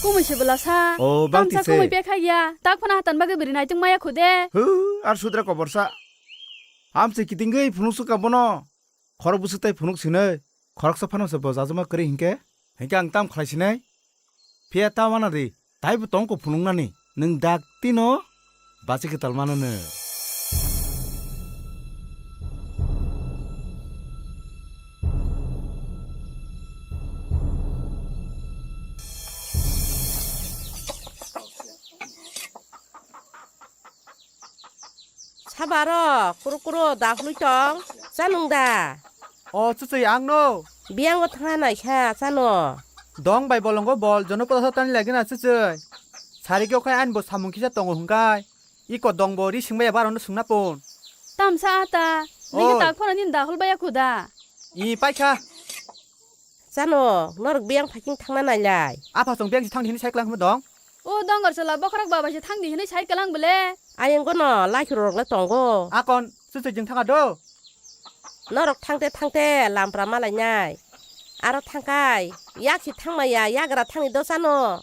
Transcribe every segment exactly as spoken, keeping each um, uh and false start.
Kumui se bwlasa. O, bang Tamsa tise. Kumui pekha ya. Tak phana hatan bagwi bwrwi naitung maya khude. Hu, ar sudra koborsa. Amse kitingwi phunuk suka bono. Khorok bwswk tai phunuk sinai. Khoroksa phano se bo jajama kwrwi hinkhe. Hinkhe ang tam khlai sinai. Phiya ta wana di. Taibo tongko phunuknani. Nwng dak tino bachwi kwtal mano nw. Sabaro, kuro kuro, da hului tong, chanung da? O chuchwi ang no. Biyango thangna naikha, chano. Dong bai bolongo bol, jono poda tani lagi na chuchwi. Sari khe okhai ani bo samung kisa tongo hwnkhai. Iko dong bo ri singbai ya baro no sungna pon. Tamsa ata, nini Oi. Tak phano nini dahul baya khuda. I paikha. Chano, norok biyang phaking thangna nailai. Apha chwng biyang si thangdi hinwi sai kwlang hwnwi dong. O dongor chwla bokhorok baba si thangdi hinwi sai kwlang bwle. Ayang gono laikhuru rok le tongo. Akon, chuchwi jwng thanga do. Norok thangte thangte lampra malainai. Aro thangkai, yak si thangmaya, yagra thangni do chano.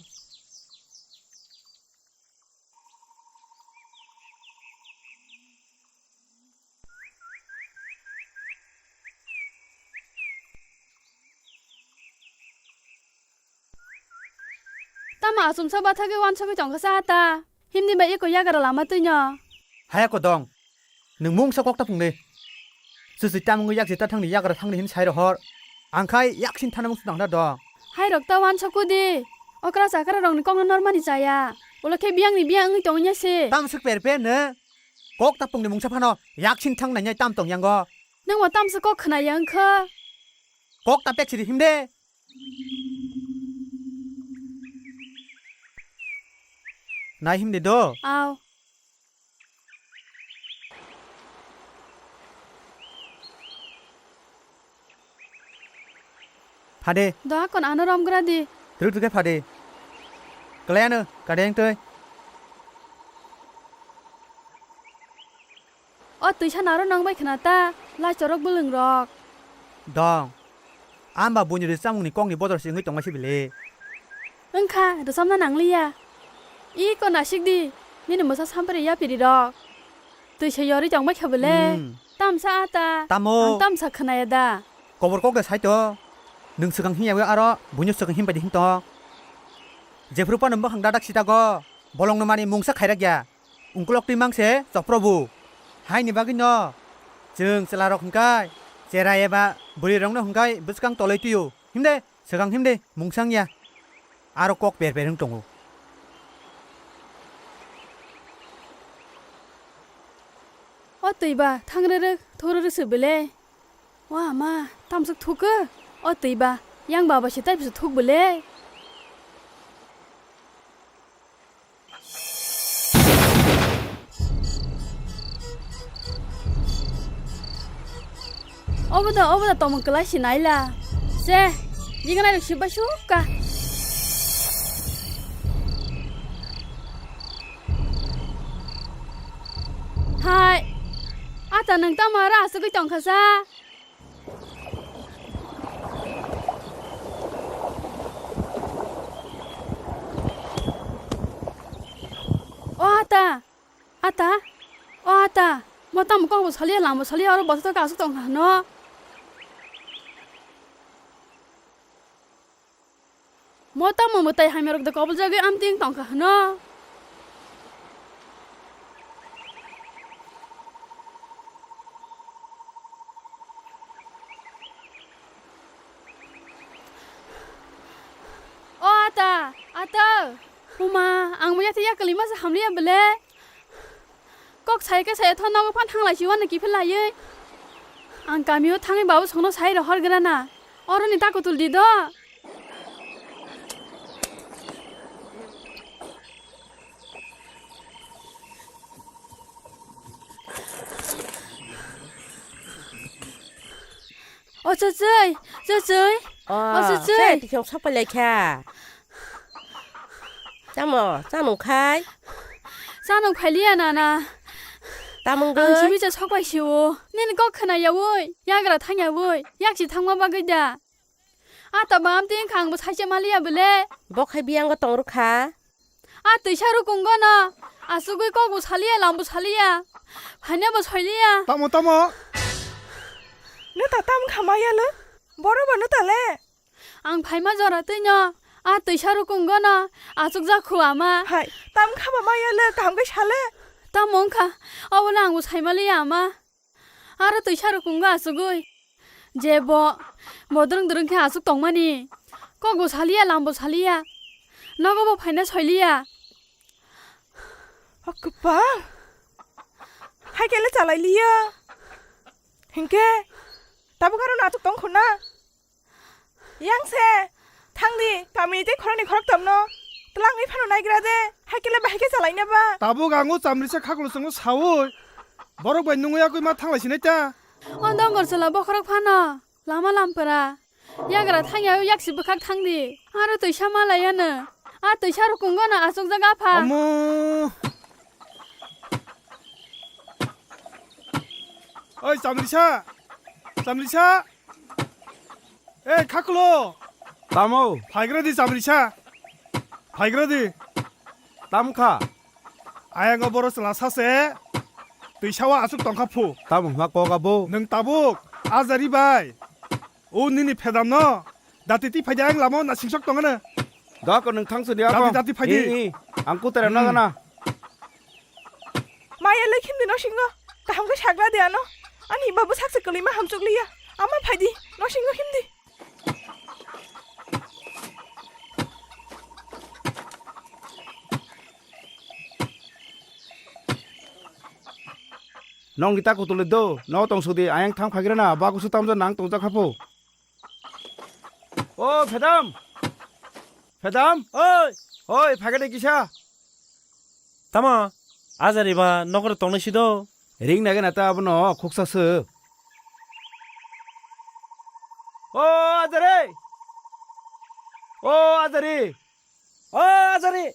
Tamo achomsa bathagwi wansogwi tongkha sa ta. Himni bai eko yagra lama twino. Haya ko dong. Nwng mungsa kok ta phungdi. Chuchwi tamungwi yak jeta thangni yagra thangni hin sai rohor. Angkhai yaksin thana mungsa nangda dong. Hai rok ta wansokudi. Okra chakra rokni kokno normani chaya. Ulo khe biyangni biyang wngwi tongya se. Tamo swk per per no. Kok ta phungdi mungsa phano yaksin thang nai tam tong yango. Nwng bo tamsa kok khna ya wngkha. Kok ta pek siri himde. Nai himdi do. Aw. Phade. Do akon ano romgra di. Truk truk phade. Kaliano kadeng tui. O twisa naro nang bai khna ta, lai chorok bwlwng rok. Dong. Amba buini rwi chamungni kokni bodol se wngwi tongma se bile. Wngkha, rwchapna nangliya. I ko nasik di, nini mwsa sampre yapiri rok. Twisa yorwi tongma khe bwle. Hmm. Tamsa ata. Tamo. Ang tamsa khwnaya da. Kobor kok de sai to. Nwng swkang himya aro buino swkang him bai di him tong. Jephru pano mwkhang dadak sitago. Bolongno mani mungsa khairak ya. Ungkulok twi mang se chokprobu. Haini bagwi no chwng chwla rok hwnkhe cherai eba bwrwi rok no hwnkhe bwskang toloi twi o. Himde, swkang himde, mungsang ya. Aro kok per per wng tongo. O twi ba, thang rwrwk, thok rwrwk se bwle. O ama, tamswk thuk khe? O twi ba, yang baba se taibo se thuk bwle. Obo da, obo da tomung kwlai se naila. Se, biganai rok sibba sukha. Hai, ata nwng tamo aro asugwi tongkha sa? O ata, ata, o ata, mo tamo kok bo saliya, lama saliya, oro bwswk aswk tongkha hwno. Mo tamo mwtai hamya rok de kobol jagwi amting tongkha hwno. O ata, ata. Uma, ang bo yathai yakalima se hamliya bwle. Kok sai khe sai tho nogo phan thanglai si uanw kiphil laiwi. Ang kamio thangwi babu songno sai rohor grana. Oroni ta kutul di do. O chuchwi, chuchwi. O, o chuchwi. Chai twi khong sok pai lai kha. Chamo, chanung khai? Chanung phailiya nana. Tamung gwi? Ang simi cha sok pai si o. Nini kok khna yawi, yagra thang yawi, yak si thangma bagwi da. Ata bam tin khang bo saise maliya bele. Bo khai biyango tong rwkha. A twisa rukungo no. Asugwi kok bo saliya, lam bo saliya. Phaina bo soiliya. Tamo, tamo. Neta tam khamaya le. Boro ba neta le. Ang phaima jora twi no. A twisa rukungo no. Asuk ja khu ama. Hai, tam khama maya le, kaham khe sale. Tamo wngkha. Obo no ang bo saimaliya ama. Aro twisa rukungo asugwi. Je bo, bodrong drong khe asuk tongmani. Kok bo saliya, lam bo saliya. Nogo bo phaina soiliya. O kwpal. Hai kele chalai liya. Hinkhe, tabuk aro no asuk tong khuna. Yang se, thang di, kami tei khoroknwi khoroktham no. Twlangwi phano naigra de, hai kele bahai khe chalaina ba. Tabuk ang o chamrisa khaklo chwngno saui. Borok bai nungwi yakwi ma thanglai sinai ta. O dongor chwla bokhorok phano, lama lampra. Yagra thangya o yaksi bwkhak thang di. Aro twisa malai ano. A twisa rukungo no achukjak apha. Omo. Oi, chamrisa. Chamrisa. Ei, khaklo. Tamo? Phaigra di, chamrisa. Phaigra di. Tam kha? Ayang o boro chwla sase. Twi sawa asuk tongkha phu. Tamo hma kok abo? Nwng tabuk. Ajari bai. O nini phedam no. Dati ti phaidi ayang lama o na singsok tongana. Dako nwng thang suni ako. Dati, dati phaidi. I, i. Ang kutere Hmm. nagana. Maya le khimdi nosingo. Kaham khe sagra de ano. Ani babu sakse kwlwi ma hamchuk liya. Ama phaidi. Nosingo khimdi. Nong gita kutulwi do. No tong sudi ayang thang phagrana. Bakusu tamja nang tongja khapo. O, phedam! Phedam! Oi! Oi, phagade kisa! Tamo? Ajari ba nokro tongnai sido? Ring nage na ta abono khuksa se. O, ajari! O, ajari! O, ajari!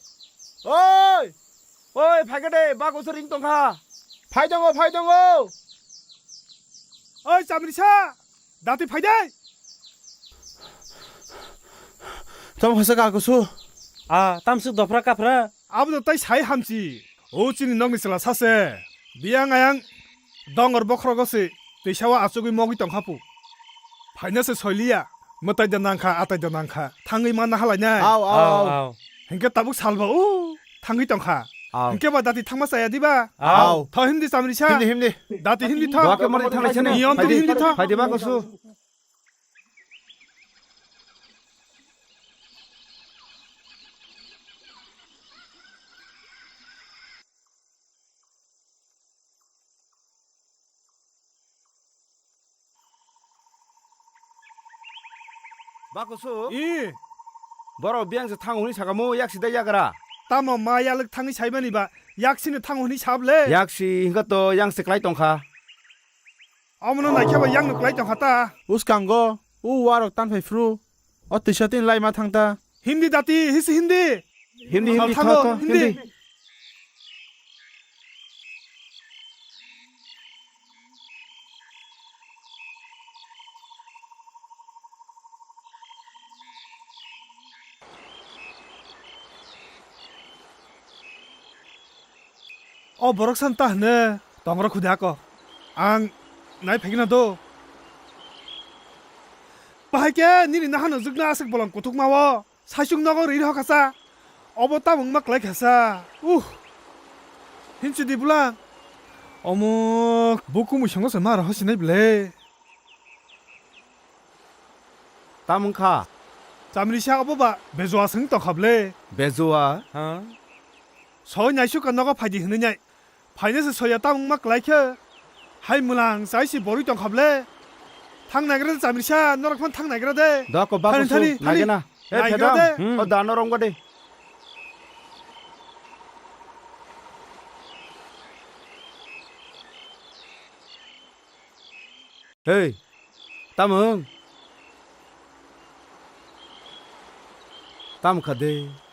Oi! Oi, phai khe de, bak usur ring tong kha. Phai tongo, phai tongo. Oi, chamrisa, dati phai de. Tamo hasa ka kusu. A, tamsuk dopra kapra. Abo to tai sai hamchi. O chini nokni chwla sase. Biyang ayang dongor bokhrogo se. Twisawa achugwi mogwi tongkha pu. Phaina se soiliya. Mwtai da nangkha, atai da nangkha. Thangwi manna halai nai. Au, au, Au, au. au. Hinkhe tabuk salba o. Thangwi tongkha. Au. Hinkhe ba dati thangma chaya diba? Au. Tho himdi chamrisa. Himdi, himdi. Dati himdi tho. Dua ke mari thanglai sene. Niyom twi Phaidi, himdi tho. phaidi ba kusu. Bakusu? I. Borok biyang se thango hwnwi sakamo, yaksi da yagra? Tamo ma yalwk thangwi saimani ba, yaksino thango hwnwi sab le? Yaksi hwnkha to yang se klai tongkha. Omono naikhe ba yangno klai tongkha ta. Uskango, o warok tan phai phru. O twisa tin lai ma thang ta. Hindi dati, hisi hindi. Hindi, Sal hindi, thango, tho, tho, hindi. hindi. O borok san ta hwne tongrok khudi ako. Ang nai phaikna do. Bahai khe nini nahano jwkna aswk bolong kuthukma o. Saichung nogo ri rw kha sa. Obo tamo wngma klai kha sa. Uh. Hinchidi bwla. Omo bo kumui songo se ma rw sinai bwle. Tamo wngkha? Chamrisa obo ba Bejua se wng tongkha bwle. Bejua? Ha? Soi naisuk ka nogo phaidi hwnwi nai. Phaina se soya tamo wngma klai khe. Hai mwlang chai se borwi tongkha bwle. Thang naigra de chamrisa, norok phano thang naigra de. Dako ba Thani, kusu, thani, thani. naigena. Eh, Naigra phedam. de. Hmm. O da norok wngba de. Hei, tamo wng? Tamo kha de?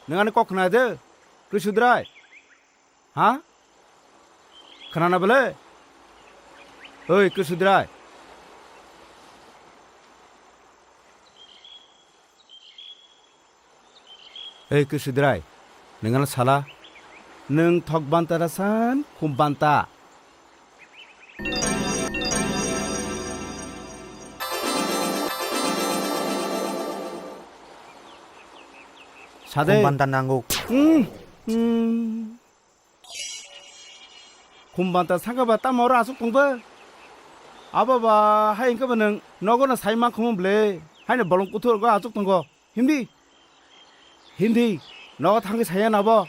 Nwng ani kok khna de? Krisudrai? Ha? Khna na bole? Hei, Krisudrai. Ei Kisudrai, nwng ano sala? Nwng thok banta da san, khum banta? Sade. Khum banta nango. Hmm, hmm. Khum banta saka ba tamo oro aswk tong ba? Abo ba hai hwnkhe ba nwng nogo no sai mankhumu ble. Haino bolong kuthuk rogo aswk tongo. Himdi. Himdi. Nogo thangwi saya nabo.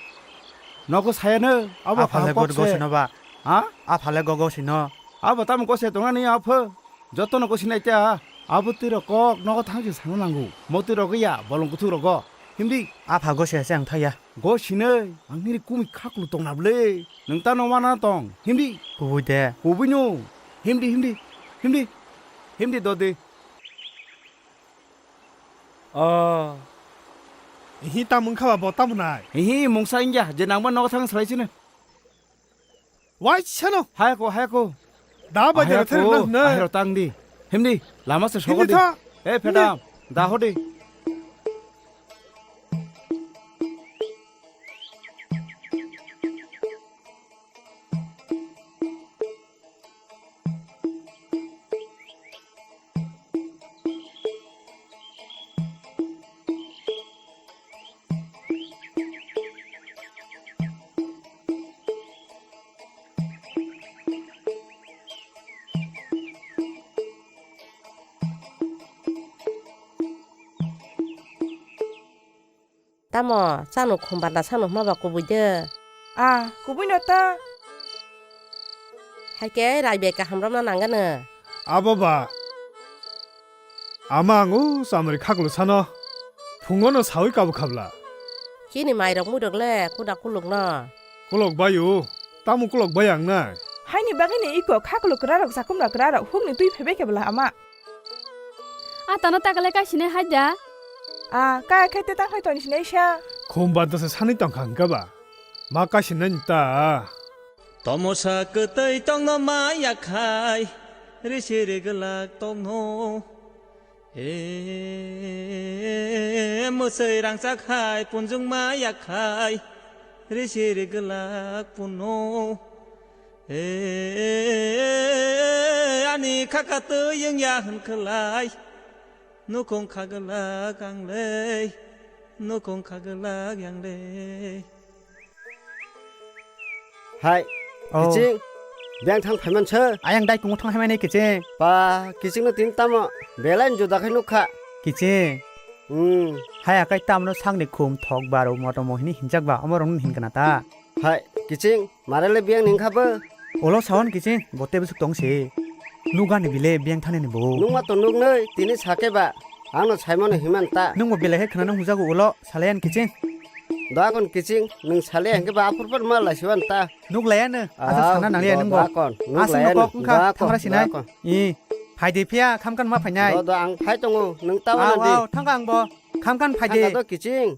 Nogo saya no. Abo Aphale kaham kok god se. Gosino ba. Ha? Aphale go gosino. Abo tamo kose tongnani apho. Jotono gosinai ta. Abo twi rok kok nogo thangwi sana nango. Mo twi rok ya bolong kuthuk rogo. Himdi. Apha gose se ang thaya. Gosinai. Ang nini kumi khaklu tongna ble. Nwng ta no wana tong. Himdi. Kubui de. Kubui no. Himdi, himdi. Himdi. Himdi dodi. Oh. Ihi tamo wngkha ba bo tamo nai? Ihi mungsa wngya, je nangma nogo thang salai sino. Wai sano. Hai ko, hai ko. Da bai Ahai jara ko, thari na hwnna. Ahai ro tang di. Himdi, lama se sogo Himdi di. Tha. Eh, Himdi. Phedam, da ho di. Tamo, chano khum banda sano hwnma ba kubui de? Ah, kubui no ta. Hai khe rai bai kaham romna nang gano. Abo ba. Ama ang o chamari khaklu sano. Phungo no saui kabu khabla. Chini mai rok mui rok le kuda kuluk no. Kulok bai o. Tamo kulok bai ang nai? Haini bagwi ni iko khaklu kwra rok chakumra kwra rok hukni twi phaibai khe bwla ama. A tano takale kaisine haida. A, kaya khe te tang hai toni sinai sa. Khum banda se sani tongkha hwnkhe ba. Ma kaisinai ta. Tomosa kwtwi tongno ma yakhai, risi rigwlak tongno. E, mwswi rangchak hai punjung ma yakhai, risi rigwlak punno. E, ani khaka twi wngya hwnkhwlai, nukhung khagwlak ang lei, nukhung khagwlak yang lei. Hai, oh. Kiching, biyang thang phaiman sir. Ayang dai kungo thang haimani kiching. Pa, kiching no tin tamo, belai juda khai nukha. Kiching. Hmm. Hai akai tamno sakni khum thok baru moto mohini hinjak ba, omo rong hin kana ta. Hai, kiching, marale biyang ning kha bo. Olo sawan kiching, bote besuk tong si. Nugani bile biyang thani ni bo. Nungma to nugnoi, tini sake ba. Angno saimano himan ta. Nungbo belai khe khwnano hwnjago ulo, salayan kiching. Dakon kiching, nwng salaya hwnkhe ba aphur phur ma laisiwan ta. Nuk laya no, aswk sana nangliya nwngbo. Dakon, nuk laya no. Aswk no kok wngkha, dakon, thangra sinai. Dakon. I, phaidi phiya, khamkan ma phainai. Do, do, ang phai tongo, nwng ta wana di. Aw, aw, thangka angbo. Khamkan phaidi. Thangka do kiching.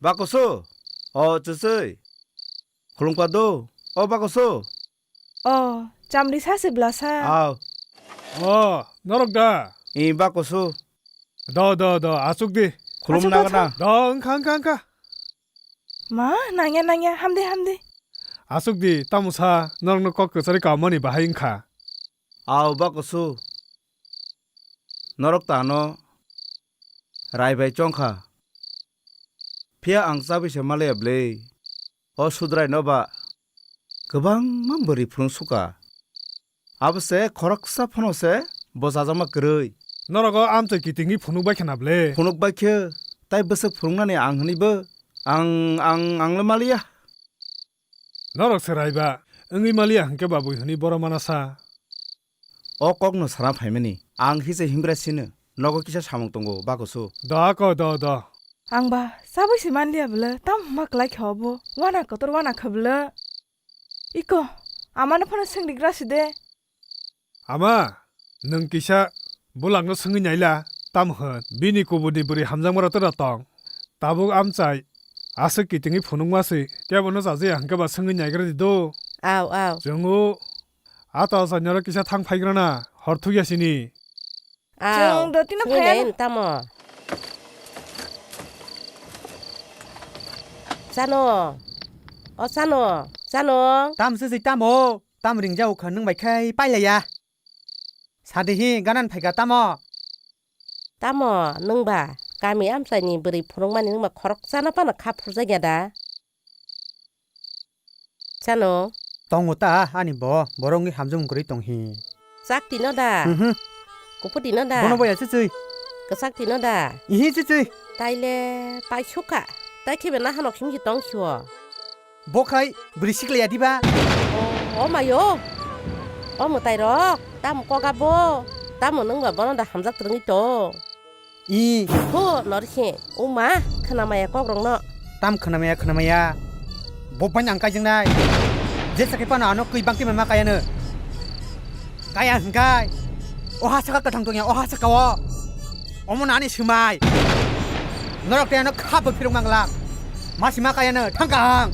Bakusu, o chuchwi. Khulumkha do, o bakusu. O, chamri sa se blasa. Aw. O, norok da? I bakusu. Do, do, do, achuk di. Khulum achuk nang na. Do, wngkha, wngkha, wngkha. Ma, nangya, nangya, hamdi, hamdi. Achuk di, tamo sa, norokno kok kwchari kaumani bahai wngkha. Aw, bakusu. Norok ta ano rai bai chongkha. Phiya ang chabwi se malaya bwlwi. O Sudrai no ba kwbangma bwrwi phunuk suka. Abo se khoroksa phano se bo chajakma kwrwi. Norok o amchai kitingwi phunuk bai khe na bwle? Phunuk bai khe, tai bwswk phunuknani ang hwnwi bo ang, ang, ang le maliya. Norok se raiba wngwi maliya hwnkhe ba bui hwnwi boro mana sa. O kokno sana phaimani. Ang hise himbra sino. Nogo kisa samung tongo, bakusu. Do ako, do, do. Ang ba, chabwi se manliya bwle, tamo hwnma kwlai khe obo. Wana kotor wana khe bwle. Iko, amano phano swngrigra si de. Ama, nwng kisa bulangno swngwi naila, tamo hwn? Bini kuburni bwrwi hamjakma rok tera tong? Tabuk amchai, aswk kitingwi phunukma si, kebono chajakya hwnkhe ba swngwi naigra di do. Aw, aw. Chwng o, a ta chainaro kisa thang phaigrana, Hor thukya sini. Aw, chwng dotino songwi phaiya nai no. Tamo? Chano? O chano? Chano? Tam se se tamo? Tam ringjao kha nwng bai khai pailaiya. Sadi hi ganan phaika tamo? Tamo nwng ba kami amchaini bwrwi phunukmani nwng ba khoroksa no phano kha phurjakya da? Chano? Tongo ta ani bo, borok wngwi hamjak wngwi tong hi. Chak tino da? Mhm. Kuphu tino da? Bono boya chichwi. Kwchak tino da? Ihi chichwi. Taile paisukha. Tai khibe nahano khimhi tong khiwo. Bo khai bwrwi siklaiya diba? O, o mayo. O mwtai rok, tamo koga bo? Tamo nwng ba bono da hamjak twrwngwi tong? I. Ho, Norsi, o ma, khwnamaya kokrokno. Tam khwnamaya, khwnamaya. Bo bai ang kaijaknai. Jesa khe phano ano kwi bangti ma kayano. Kaya hwnkhe. O ha saka kwthang tongya, o ha saka o. Omo nani swmai. Norok tei ano khabo phirok manglak. Ma sima kayano, thangka ang.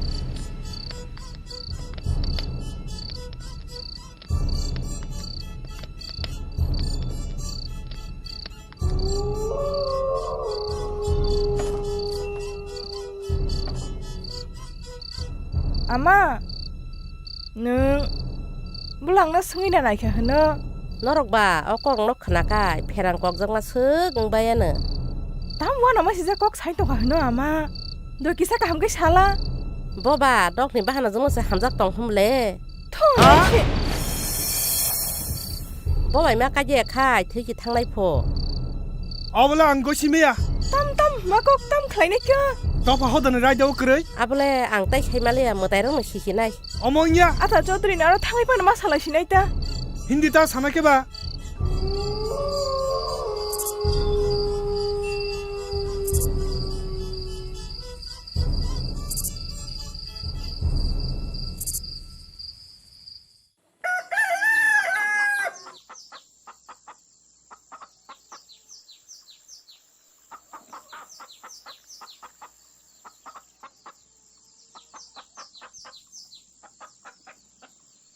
Ama, nwng bwlangno swngwi na naikha hwno? Norok ba o kokno khwnakhai pherang kokjakma swk wng baiano. Tam uanama sijak kok sai tongkha hwno ama? Doi kisa kaham khe sala. Bo ba dokni bahanajwngno se hamjak tong hwnle. Thung, ha? Naikhe. Bo bai ma kaiya khai thwi ki thanglai pho. Obola ang gosi meya. Tam tam ma kok tam khlainai kha. Dopha hodani raida o kwrwi. Abole ang tai sai maliya mwtai rokno sisi nai. Omo wngya. Ata Chaudhary ni aro thangwi phano ma salai sinai ta. Hindi ta sana khe ba.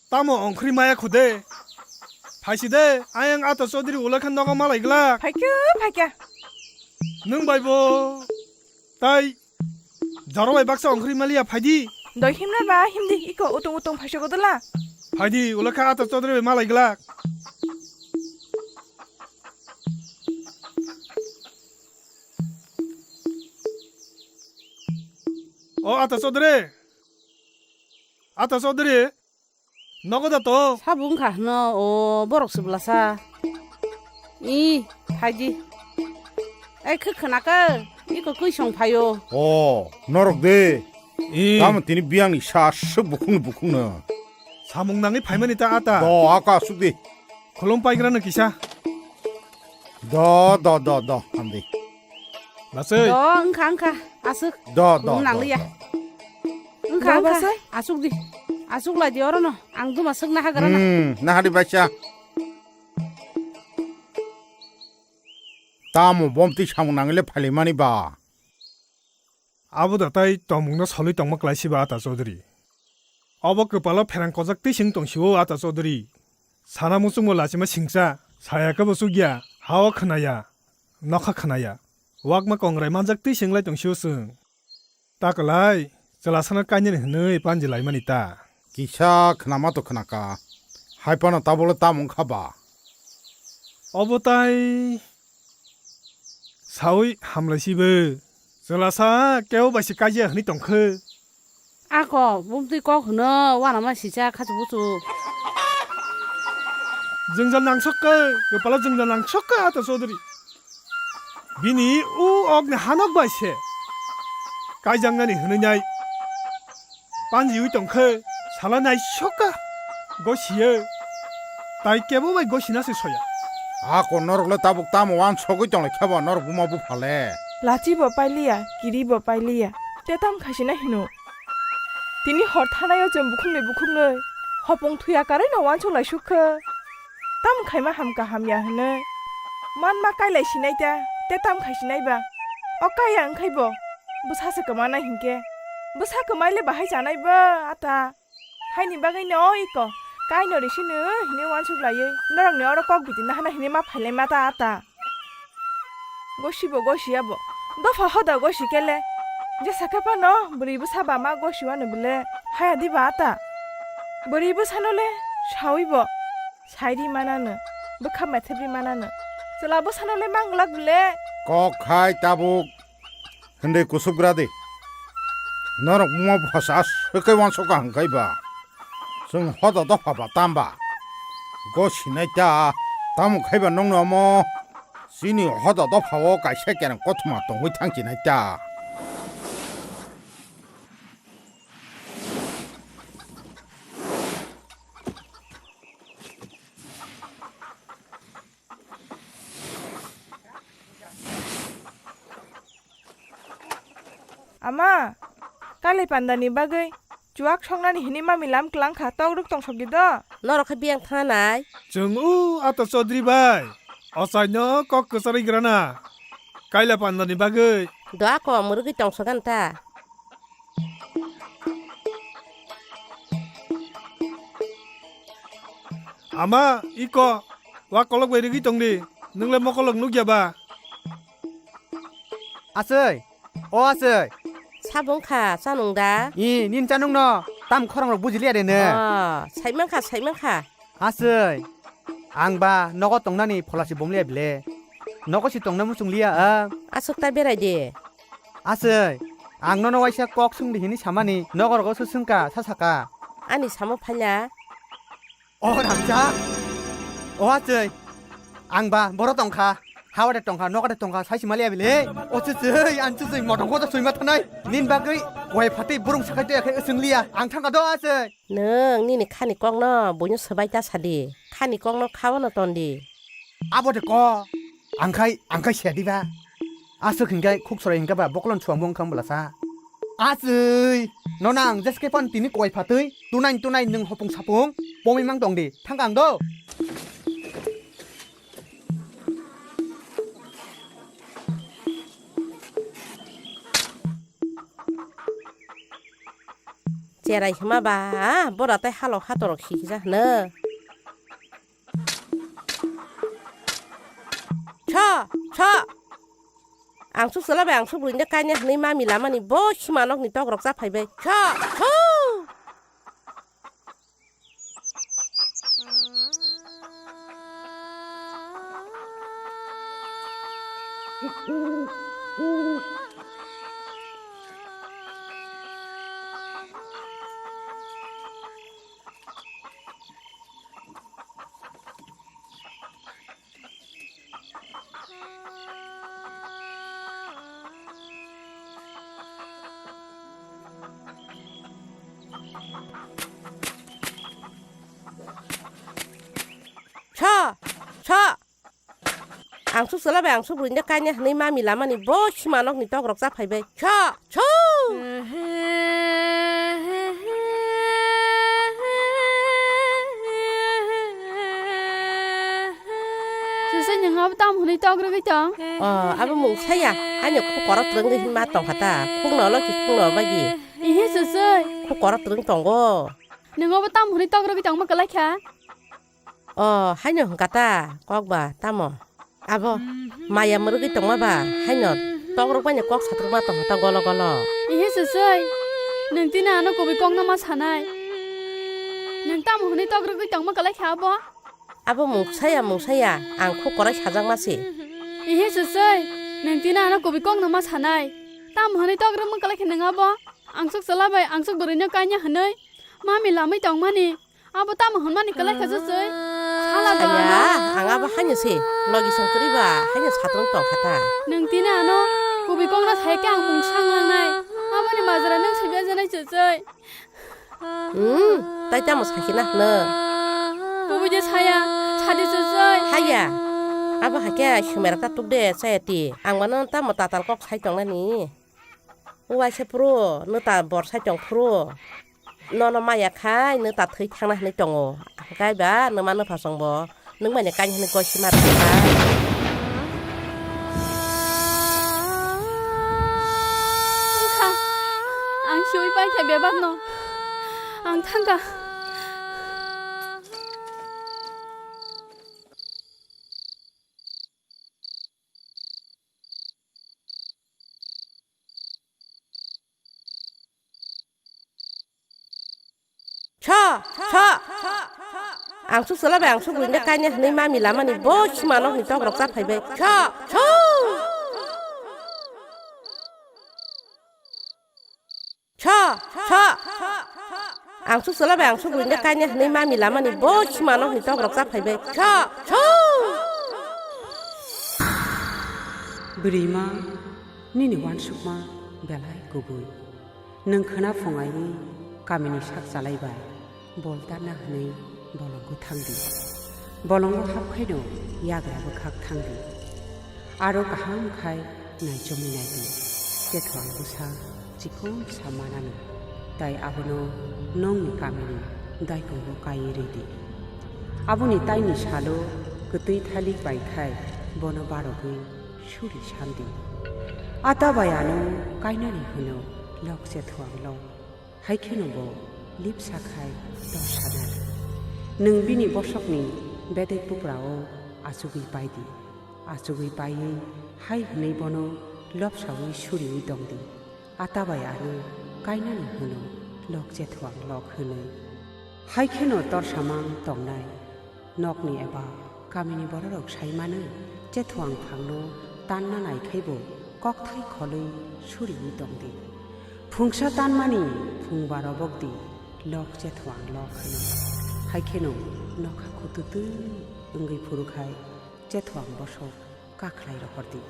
Tamo ongkhri maya khude? Phaisi de, ayang Ata Chaudhary ulakha nogo malai glak. Phaikhe, phaikhe. Nwng bai bo tai jaro bai baksa ongkhri maliya phaidi. Doi himna ba himdi iko utung utung phaisok dula. Phaidi ulakha Ata Chaudhary bai malai glak. O Ata Chaudhary. Ata Chaudhary. Nogo da to? Sabo wngkha hwno, o borok se bwlasa. I, phaidi. Ei, khwkhwna khe, iko kwisong phaio. O, norok de. I. Tamo tini biyangni sa aswk bukhukno bukhukno. Samung nangwi phaimani ta ata. Do, ako aswk di. Khulum paigrano kisa. Do, do, do, do, hamdi. Basai. Do, wngkha, wngkha, aswk. Do, do, do, nangliya. Do. Wngkha, do, wngkha, basai. Aswk di. Aswk lai di orono. Ang duma swkna hagra na. Hmm, nahadi baisa. Tamo bomtwi samung nangwile phailaimani ba? Abo da tai tongmungno solwi tongma klaisiba Ata Chaudhary. Obo kwpalo pherang kojak twi sing tongsio Ata Chaudhary. Sana muchungmo lachima singcha, saya khe bo chukya, ha-o khwnaya, nokha khwnaya. Wakma kongrai manjak twi sing lai tongsio chwng. Ta kwlai, chwlasano kainani hwnwi panji laimani ta. Kisa khnama to khnaka. Hai phano tabukle tamo wngkha ba? Obo tai saui hamlaisibo. Chwlasa kebo bai se kaiya hwnwi tongkhe. Ako, bumtwi kok hwno, uanama sisa khachu buchu. Jwngjal nangsokka, kwpalo jwngjal nangsokka Ata Chaudhary. Bini u okni hanok bai se kaijaknani hwnwi nai panjiwi tongkhe sala naisokka gosiyo. Tai kebo bai gosina se soya. Ako norokle tabuk tamo uansogwi tonglaikha bo norok buma buphale. Lachi bo pailiya, kiri bo pailiya, te tam khasina hino. Tini hor thanai o chwng bukhuknwi bukhuknwi hopung thuya karwi no uansuk lai suk khe. Tam khaima hamkha hamya hwnwi manma kailai sinai ta, te tam khai sinai ba? O kaya wngkhai bo bwsa se kwmanai hinkhe, bwsa kwmai le bahai chanai ba ata? Haini bagwi no iko Kaino risino hini wansuk laiwi norokni oro kok biti nahana hini ma phailai ma ta ata. Gosibo gosi abo. Dopha hoda gosi kele. Jesa khe phano bwrwi bwsa ba ma gosi wano bwle haya diba ata. Bwrwi bwsano le sawi bo. Sairi manano. Bwkha maithebri manano. Chwla bwsano le manglak bwle. Kok khai tabuk. Hwnwi kusugra di. Norok buma bwsa swkhe wansukha hwnkhai ba. Chwng hoda dopha ba tamba. Go sinai ta. Tamo khai ba nongno omo. Chini hoda dopha o kaisa kereng kothoma tongwi thangchinai ta. Ama, kali pandani bagwi chuak songnani hini mami lam klang kha, tok rwk tongsok di do. Norok khe biyang thangnai. Chwng o ato Chaudhary bai, ochaino kok kwcharwi grana. Kaila pandani bagwi. Do ako mwrwgwi tongsogan ta. Ama, iko, wa kolok bai rwgwi tongdi. Nwng le mokolok nukya ba? Asoi, o asoi. Sabo wngkha, chanwng da? I, nini chanwng no, tam khorang rok bujiliya de nw? O, saimang kha, saimang kha. Asoi, ang ba nogo tongnani pholasi bomliya bile. Nogo si tongna muchung liya ang. Aswk ta berai de. Asoi, ang nono waisa kok swngdi hini samani nogo rogo se swngka sa saka. Ani samo phaila. O Ramsa, o asoi, ang ba boro tongkha, hawade tongkha, nokade tongkha, sai simaliya bile. O chuchoi, ang chuchoi, motong koto soima thanai. Nin bagwi koi phatwi burung sakai to yakhe swng liya, ang thangka do asoi. Nwng nini khani kokno buino swbai ta sadi. Khani kokno khaono tondi. Abo de ko. Angkhai, angkhai sedi ba. Aswk hinkhai khuk sorai hinkha ba bokolon chuang bong kham bwlasa. Aswi. Nona ang jeske pan tini koi phatwi. Tunai tunai nwng hopung sapung. Pomwi mang tongdi. Thangka ang do. Cherai hima ba, bora tei halok hatorok hikjak hwno. Cho, cho. Ang suk chwla bai ang suk bwrwini kaina hwnwi mami lamani bo sima nokni tok rok cha phaibai. Cho, cho. Cho, cho. Ang suk chwla bai ang suk bwrwini kaina hwnwi mami lamani bo sima nokni tok rok cha phaibai. Cho, cho. Sisai, nwng abo tamo hwnwi tok rwgwi tong? O, abo mung saya. Ani khuk koro twrwngwi hinma tongkha ta. Khukno olo ki khukno bagi. Ihi, sisai. Khuk koro twrwng tongo. Nwng abo tamo hwnwi tok rwgwi tongma kwlai kha? O, haino hwnkha ta, kok ba, tamo? Abo, maya mwrwgwi tongma ba, haino tok rwkmani kok satrwkma tongkha ta golo golo. Ihi, sisai, nwng tini ano kubui kokno ma sanai? Nwng tamo hwnwi tok rwgwi tongma kwlai kha abo? Abo mungsaya, mungsaya, ang khuk korai sajakma se. Ihi, sisai, nwng tini ano kubui kokno ma sanai? Tamo hwnwi tok rwkma kwlai kha nwng abo? Angsuk chwla bai angsuk bwrwino kanya hwnwi mami lamwi tongmani. Abo tamo hwnmani kwlai kha, sisai? Sala ba. Saya, ano? Ang abo haino se, logi song kwrwi ba, haino satung tong kha ta. Nwng tini ano kubui kokno sai khe ang mung sang langnai. Aboni majra nwng sibya janai, sisai. Hmm, tai tamo sakhi na hwno? Kubui de saya, sadi, sisai. Haya, abo hakhe sumera ta tuk de, chaya ti. Ang mano tamo tatal kok sai tong nani. Uaisa phuru, nwta bor sai tong phuru. Nono maya khai, nwta thwi thangna hwnwi tongo. Hwnkhe ba, nwma nwpha chwngbo, nwng mani kain hwnwi goi sima rwkha. Wngkha, ang siwi paikha bebakno. Ang thangkha. Tho, tho. Ang suk chwla bai ang suk rwini kainwi hwnwi mami lamani bo sima nokni tok rok cha phaibai. Tho, tho. Tho, tho. Ang suk chwla bai ang suk rwini kainwi hwnwi mami lamani bo sima nokni tok rok cha phaibai. Tho, tho. Bwrwima, nini uansukma belai kubui. Nwng khwna phung aiwi kamini sak chalai bai bol tarna hwnwi bolongo thang di. Bolongo hap khaino yagra bwkhak thang di. Aro kaham khai naichomwi nai di. Chethuang bwsa chikon sa manano, tai abono nongni kamini daikungo kaiwi rw di. Aboni taini salo kwtwi thalik bai khai bono barogwi suri san di. Ata bai ano kainani hwno lok Chethuang lok. Hai kheno bo lipsa khai torsa nai. Nwng bini bosokni bedek buprao achugwi pai di. Achugwi paiwi hai hwnwi bono lopsawi suriwi tong di. Ata bai ano kainani hwno lok Chethuang lok hwnwi. Hai kheno torsamang tongnai. Nokni eba kamini bororok sai manwi Chethuang phangno tanna nai khai bo kokthai kholwi suriwi tong di. Phungsa tanmani phungba robok di, lok Chethuang lok hwnwi. Hai kheno nokha khutu twi wngwi phuru khai Chethuang bosok kakhlai rohor di.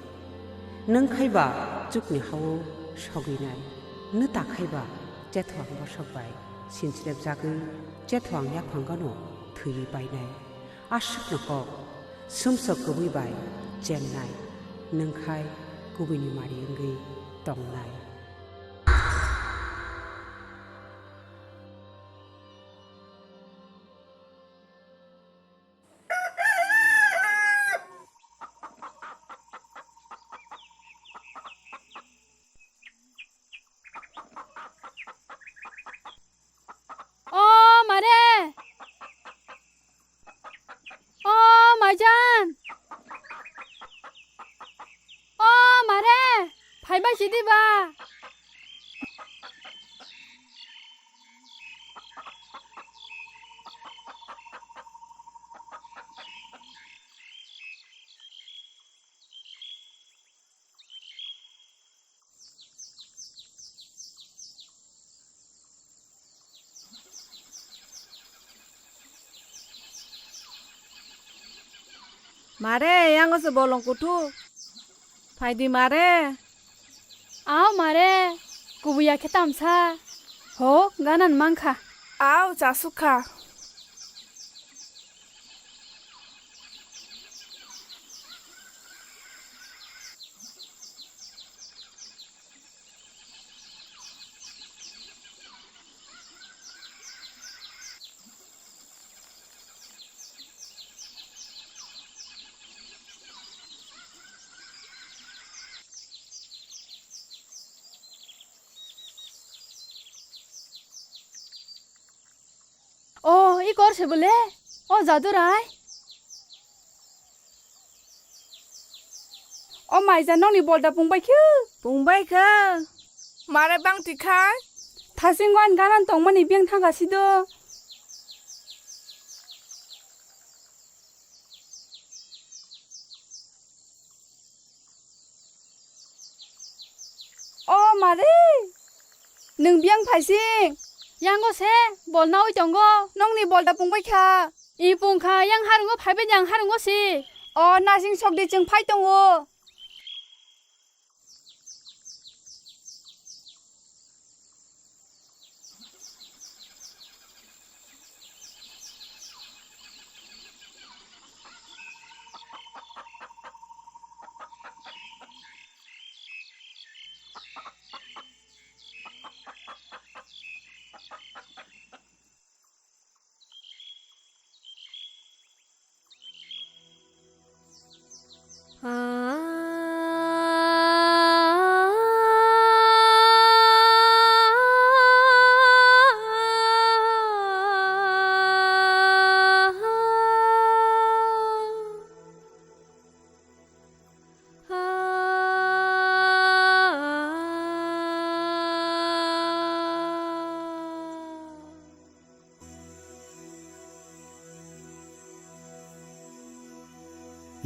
Nwng khai ba chukni hao sogwi nai, nwta khai ba Chethuang bosok bai sinsrep jagwi Chethuang yaphang gano thwiwi pai nai. Aswkno kok, sumsok kubui bai chengnai, nwng khai kubuini mari wngwi tongnai. O mare! O maijan! O mare! Phaibai sidi ba? Mare, yango se bolong kuthuk. Phaidi mare. Aw mare, kubuya khe tamsa. Ho, ganan mankha. Aw, chasukha. O, i kor se bole? O, Jadurai. O, maija nokni bolda pungbai khe? Pungbai khe. Mare bang tikhai? Thasing wan ganan tongmani beng thangka sido. O mare, nwng biyang phaising? Yango se, bol naui tongo. Nokni bolda pungbai kha? I pung kha, yang harungo phaibai di ang harungo si. O nasing sok di, chwng phai tongo.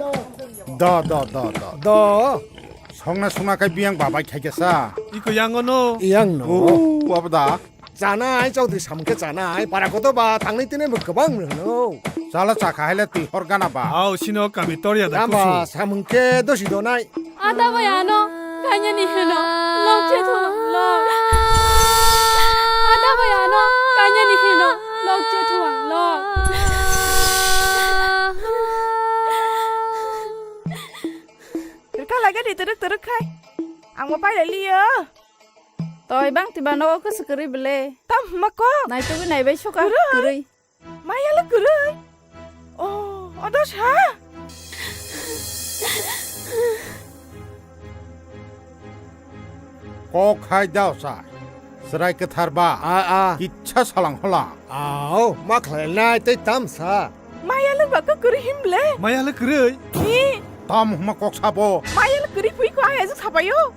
Do, do, do, do. Do. Songna songna khe biyang babai khaikhe sa. Iko yango no. Yang no. Oh, abo da. Chanai, Chaudhary samung khe chanai. Para koto ba, tangni tini bo kwbang mano. Chala chakha haile twi hor gana ba. Ao sino kami torya da. Tamba kusu. Samung khe dosi donai. Ada bai ano kanya ni hino lok che thuang lok. Ada bai ano kanya ni hino lok che thuang lok. Rwkha lagadi twrwk twrwk khai. Ang bo pailai liyo. Toi bang tiba nogo kwswk kwrwi bwle. Tam hwnma kok. Naitugwi naibai suka kwrwi. Kwrwi. Maya le kwrwi. Oh, odo sa. Kok khai dao sa. Chwrai kwthar ba. A, a. Kitsa salang hola. Ao, ma khlainai tei tam sa. Maya le ba kwrwi himle. Maya le kwrwi. Ni. Tam hwnma kok sabo. Maya le kwrwi pui ko ai ajuk sabayo.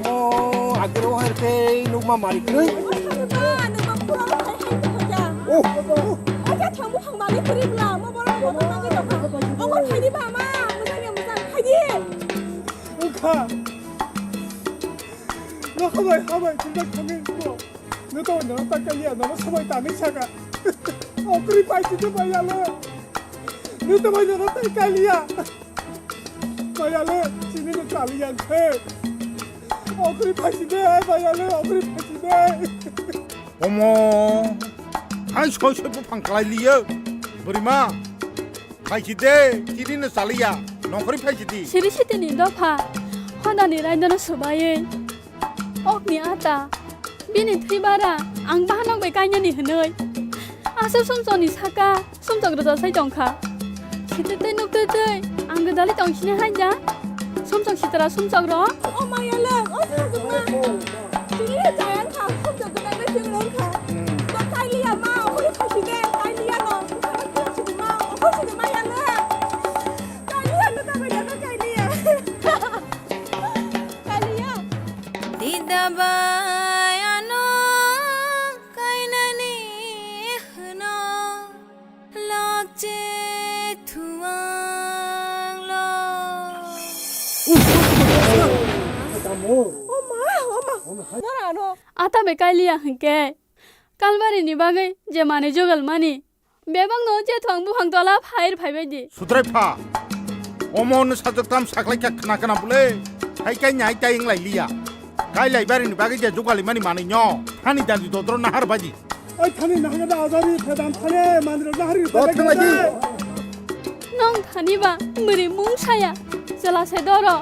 Oh, agro hai tei nukma mari kwrwi. Oh, oh. Wngkha. No, habai, habai, tunda kami ko. No to no ta kaliya, no sabai tani saka. Okri pai tunda bayalo. No to bai no ta kaliya. Bayale, chini no chaliya khe. Okri phaisi de, bayale, okri phaisi de. Omo, hai soi soi buphang kalai liyo. Bwrwima, phaisi de, chini no chaliya. Nongkhorwi phaisi di. Siri sitini dopha, hodani raidano swbaiwi. Okni ata, bini thwi bara ang bahanok bai kainani hwnwi. Aswk sumsokni saka sumsok rwchasai tongkha. Sitwi twi nuk twi twi ang gwdalwi tongsini hai da. Sumsok sitra sumsok rok. O maya le, o sajwkma. Chini le chayang kha, sumsok gwdalwi chwng rwng kha. To kailiya ma, okhorwi phaisi de, kailiya no. Bwsano kila sidi ma, okhor sidi maya le. Kailiya no ta bai da kailiya. Kailiya. Dida bai ano kainani hwno lokche thuang lo. Oma, oma. Nora ano. Ata be kailiya hwnkhe. Kalbari ni bagwi je manwi jogal mani. Bebak no je thwng buphang tola phair phaibai di. Sudrai pha. Omo no sajak tam saklai kha khna khna bole. Hai kai nyai tai wng lai liya. Kai lai bari ni bagwi je jugali mani manwi nyo. Thani dandi dodro nahar baji. Oi thani nahar da ajari phedam thani mandro nahar. Dot thang lai di. Nong thani ba mwrwi mung saya. Jela se doro.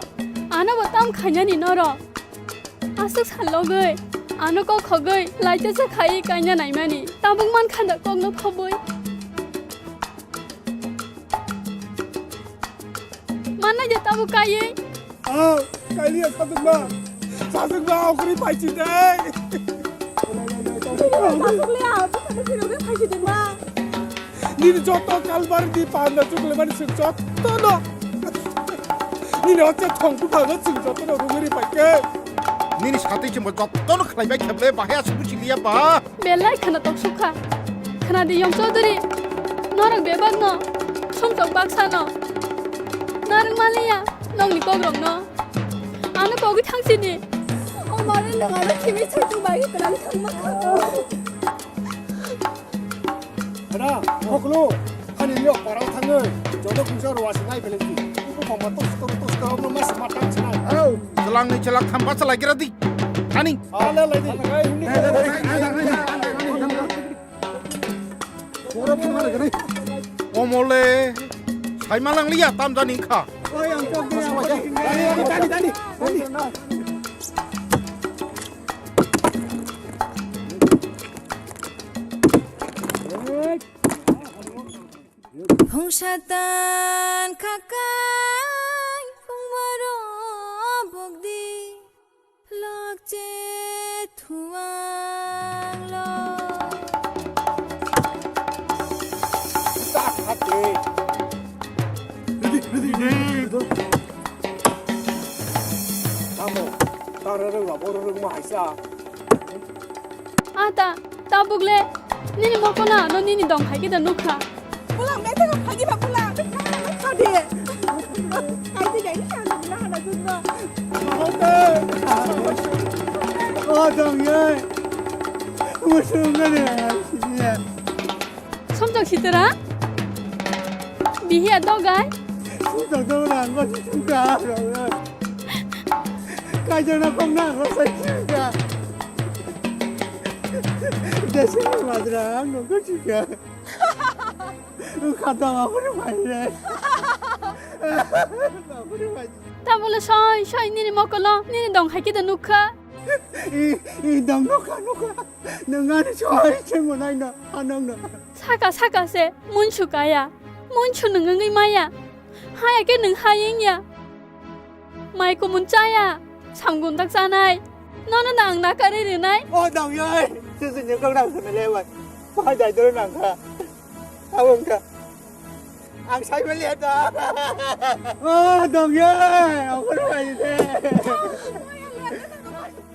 Ano bo tam khainani noro. Aswk sal logwi, ano kok khogwi, laitesa khai kaina naimani. Tabuk man khanda kokno phobwi. Manna je tabuk kaiwi. Ah, kailiya sajwkma. Sajwkma okri paichi dai. Sajwkliya, bwkhano phirogwi paichi dima. Nini joto kalbar di panda chukle mani sing joto no. Nini ocha thong tu panda sing joto no rungri paike. Nini sati chimbo joto no khlai bai kheble bahaya subu chiliya ba. Belai khana tok sukha. Khana di yong Chaudhary. Norok bebak no. Sum tok baksa no. Narang maliya. Nong ni kok rong no. Ano kogi thang sini. O mare nang ano kimi chai tu bai kelang thang ma kha. Hana, hoklo, ani yok parang thangwi, joto kungsa rwasi nai belengki. Ibu khongma tos tos tos ka obno mas matang sinai. Hau, selangni selak thamba selai kira di. Ani. Ala lai di. Omole, sai malang liya tam jani kha. Oi, ang kok di, ang kok di. Dani, dani, dani, dani. Phung satan khakai phung maro bokdi lokche thuang lo. Tamo, tara rwng ma, boro rwng ma haisa. Ata, tabuk le, nini mokona no nini dong hai kida nukha. Pulang bete ka phagi ba pulang. Khade. Kaisi jai ni sa na hana jumba. O dong ye. Musung ne. Somjak sitera? Bihiya dogai? Somjak dogai ang ko sitera. Kaijana kong na ang ko sitera. Desi majra ang ko sitera. Khata ma kuri mai re. Tabole soi soi nini mokolo nini dong hai kida nukha. I, i dong nukha nukha. Nung ani soi sengmo nai no, anong no. Saka saka se, munsu kaya. Munsu nung wngwi maya. Haya ke nung hayeng ya. Mai kumun chaya. Samgun tak chanai. Nono nang nakari rinai. O dong yai. Susu nyekang nang sana lewat. Pai dai dulu nang kha. Abang kha. Ang sai beli ada. O dong yai. Aku rai de.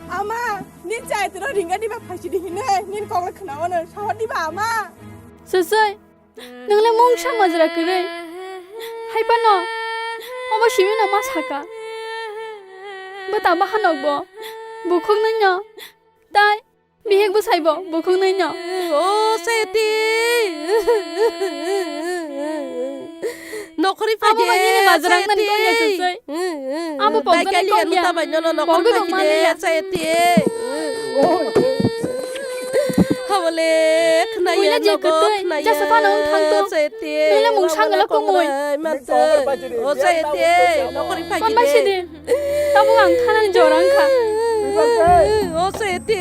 Ama, nin chai tero ringa diba phaisi di hine, nin kok le khna ono, sahor diba ama. Sosoi, nang le mungsa majra kwrwi. Hai pano, obo simi no ma saka. Bo ta bahanok bo, bukhuk nai no. Tai, bihik bwsai bo, bukhuk nai no. O seti. Nokhori phai de, abo bai nini majra nani kok ya sosoi. Abo pokjani kok ya. Pokjani mani ya. Seti. Habole khna ya, nogo khna ya. Jasa phano wng thang to. Seti. Nang le mungsa ngala komoi. O seti. Nokhori phai de. Tabuk ang thanani jora wngkha. O seti,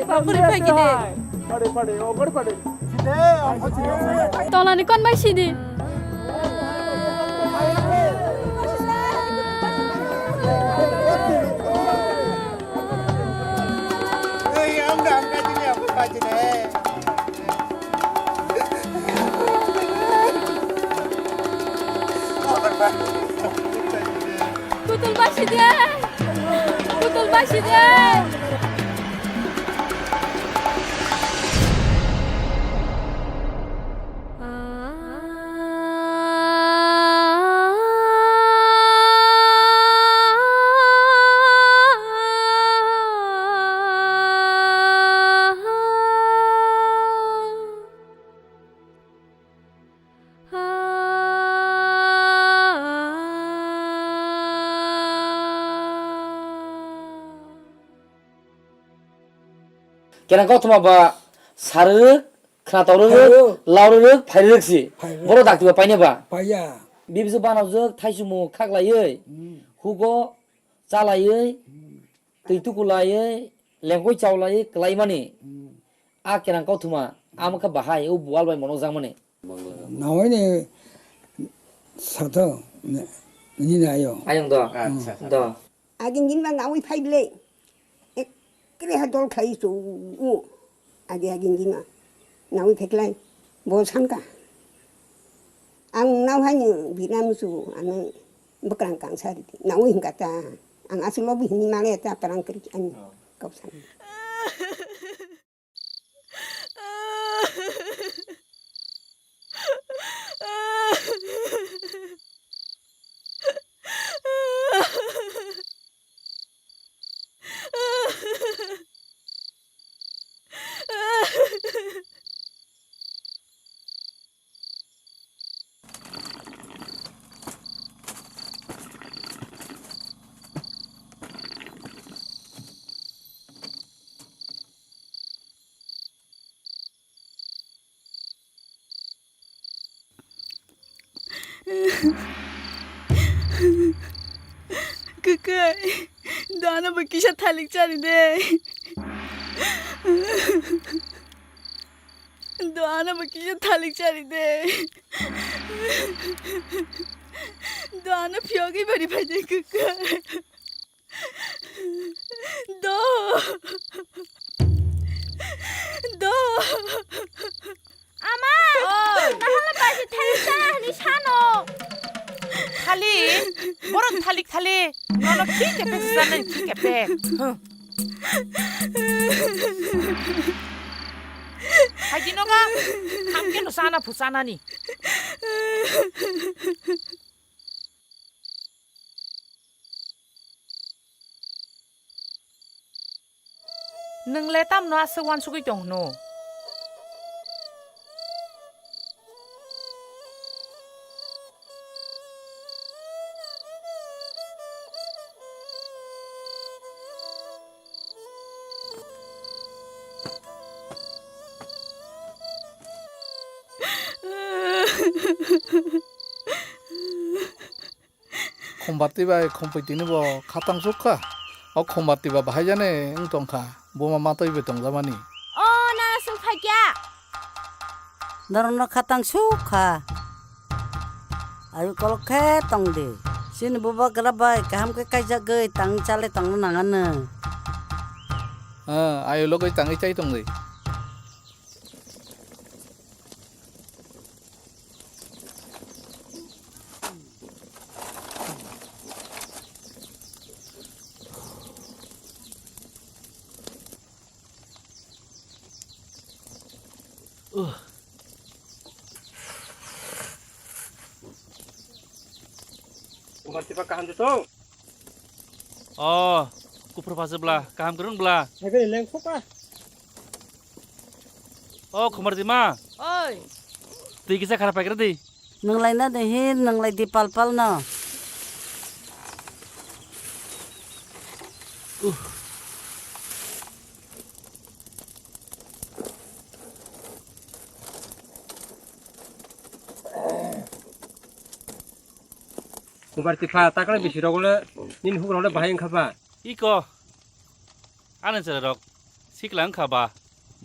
nokori phai kini. Tolani kon bai sidi. Kutul basi de. Kutul basi de. Kerang kothoma ba sarwrwk, khnatok rwrwk, Phairwk. Lau rwrwk, phai rwrwk si. Phairwk. Borok dakti ba paina ba. Paiya. Bibisi banajwk thaichumung khaklaiwi. Hmm. Hugo chalaiwi. Hmm. Twi tukulaiwi, lengkoi chaulaiwi kwlaimani. Hmm. A kerang kothoma, amo khe bahai, o bual bai mono jakmani. Nawi ni sato, ni, ni na ayo. Ayang do. Acha. Do. Agin din ma nawi phai ble. Ekre ha dol khai chu. Agi agin din ma. Nawi pheklai. Bo sanka. Ang nau hai ni binam su, ano bwkrang kang sari. Nawi hingka ta. Ang asu lobi hini male ta parang kri ani. Oh. Kau sani. Kwkai, doano bo kisa thalik chari de. Doano bo kisa thalik chari de. Doano phiyogwi bari phai de kwkai. Do. Do. Ama! Oi. Nahala baji thalik ta hini sano. Thalik, borok thalik thalik. Nono khi kepe sisana, khi kepe. Huh. Haji noga, hamke no sana phusana ni. Nwng le tamno aswk uansugwi tong hwno? Khumbarti bai Khumpui tini bo khatang suk kha. O Khumbarti ba bahai jani wng tong kha. Buma matwi bai tong jamani. O nana swng phai kya? Norokno khatang suk kha. Ayu kolok khe tong di. Chini bubagra bai kaham khe kaijagwi tangwi chale tongna nang anw. Ah, ayu logwi tangwi chai tong di. Khumbarti ba kaham de tong? O, kuphur phaswk bla, kaham kwrwng bla. Nagari lengkho ka. O, Khumbarti ma. Oi. Twi kisa khara paikra di. Nwnglai na de hin, nwnglai di pal pal no. Uh. Khumbarti pha, takle bisi rok le, nini huk rok le bahai wngkha ba? Iko, ani chwrai rok sikla wngkha ba,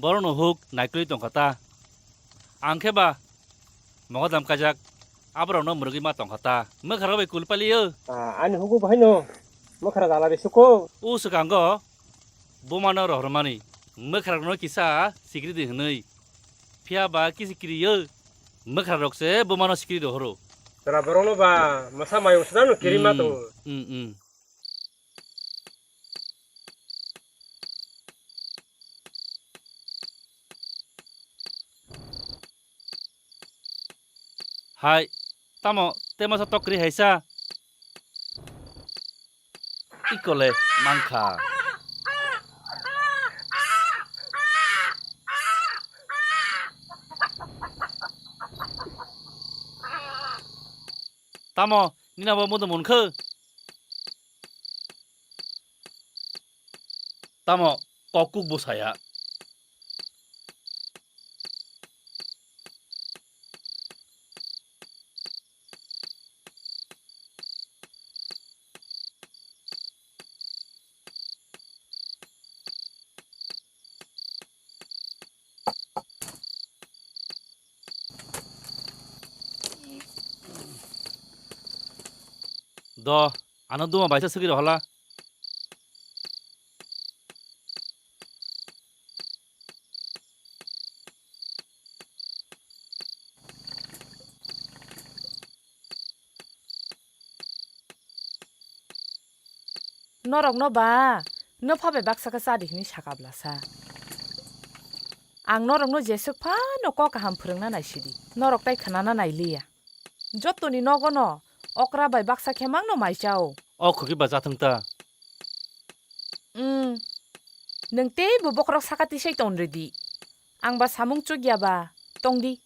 borok no huk naikolwi tongkha ta. Ang khe ba, mogodam kajak, aborok no mwrwgwi ma tongkha ta. Mwkha rok bai kul pali o. Ah, ani hugo bahai no, mwkha rok ala bisi ko. O swkango, buma no rohormani, mwkha rok no kisa sikiri di hwnwi. Phiya ba kisi kiriyo, mwkha rok se buma no sikiri rohoro. Chwla borok no ba mwsa mayung swdang no kiri ma tongo. Mm, mm. Hai, tamo tei masa tok kwrwi hai sa? Ikole mankha. Tamo nini abo modo munkhe? Tamo kok kuk bo saya. Do, ano duma baisa swkwi rohola. Norokno ba, nwpha bai baksa khe cha di hwnwi saka blasa. Ang norokno jeswk phano kok kaham phwrwngna naisidi, norok tai khwnana nailiya. Jotoni nogono okra bai baksa khe mangno mai chao. O khuki ba chathwng ta. Umm, nwng teibo bokhorok saka tisai ton rwdi. Ang ba samung chukya ba, tongdi.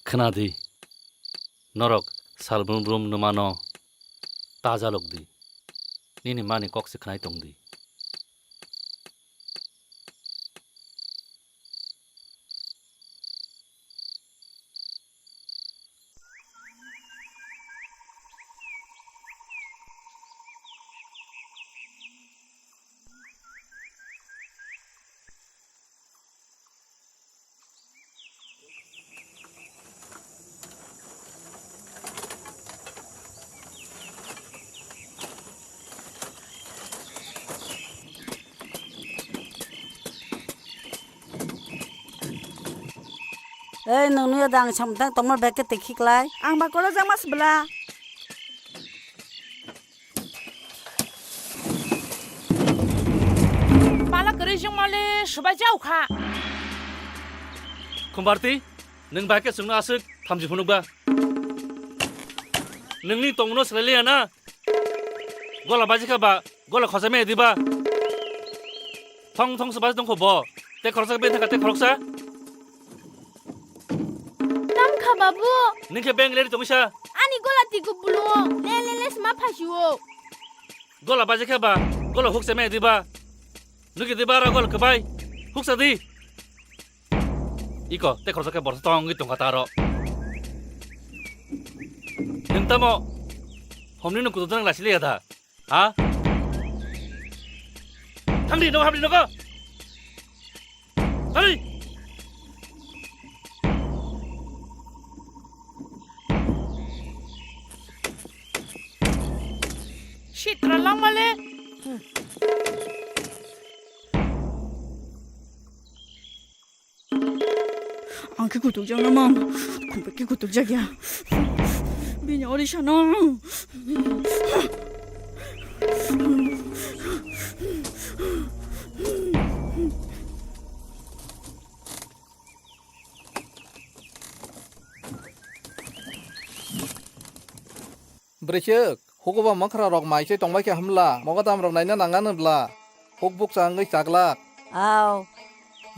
Khwnadi, norok sal brum brum nwmano ta jalokdi. Nini mani kok se khwnai tongdi. Ei, nwng nuya da ang samtang tongma bag khe twi khiklai. Ang ba kolo jang mas bla. Pala kwrwi jongmale swbai jaukha. Khumbarti, nwng bai khe chwngno aswk thamchi phunukba. Nwngni tongno swlailiya na? Gola baji kha ba, gola khorsa maya diba? Thong thong se baji tongkho bo. Te khoroksa ben thaka te khoroksa. Tam kha babu. Ningkhe beng leri tongisa. Ani gola tiku bulu. Le le le sma phasio. Gola baji kha ba, gola huksa maya diba? Nugi diba ra gola kwbai. Huksa di. Iko, te khoroksa khe borsa tongwi tongkha taro. Nwng tamo homni no kutung tang lasiliya da? Ha? Thangdi, no habdi nogo. Thangdi. Sitra langmale. Ang khe kutuk jak na mang, khumbai khe kutuk jak ya. Bini ori sano. Bwrwichwk, hukuba mwkhra rok mai se tongbai khe hamla, mogodam rok naina nang anw bla, huk bukcha wngwi chaglak. Aw,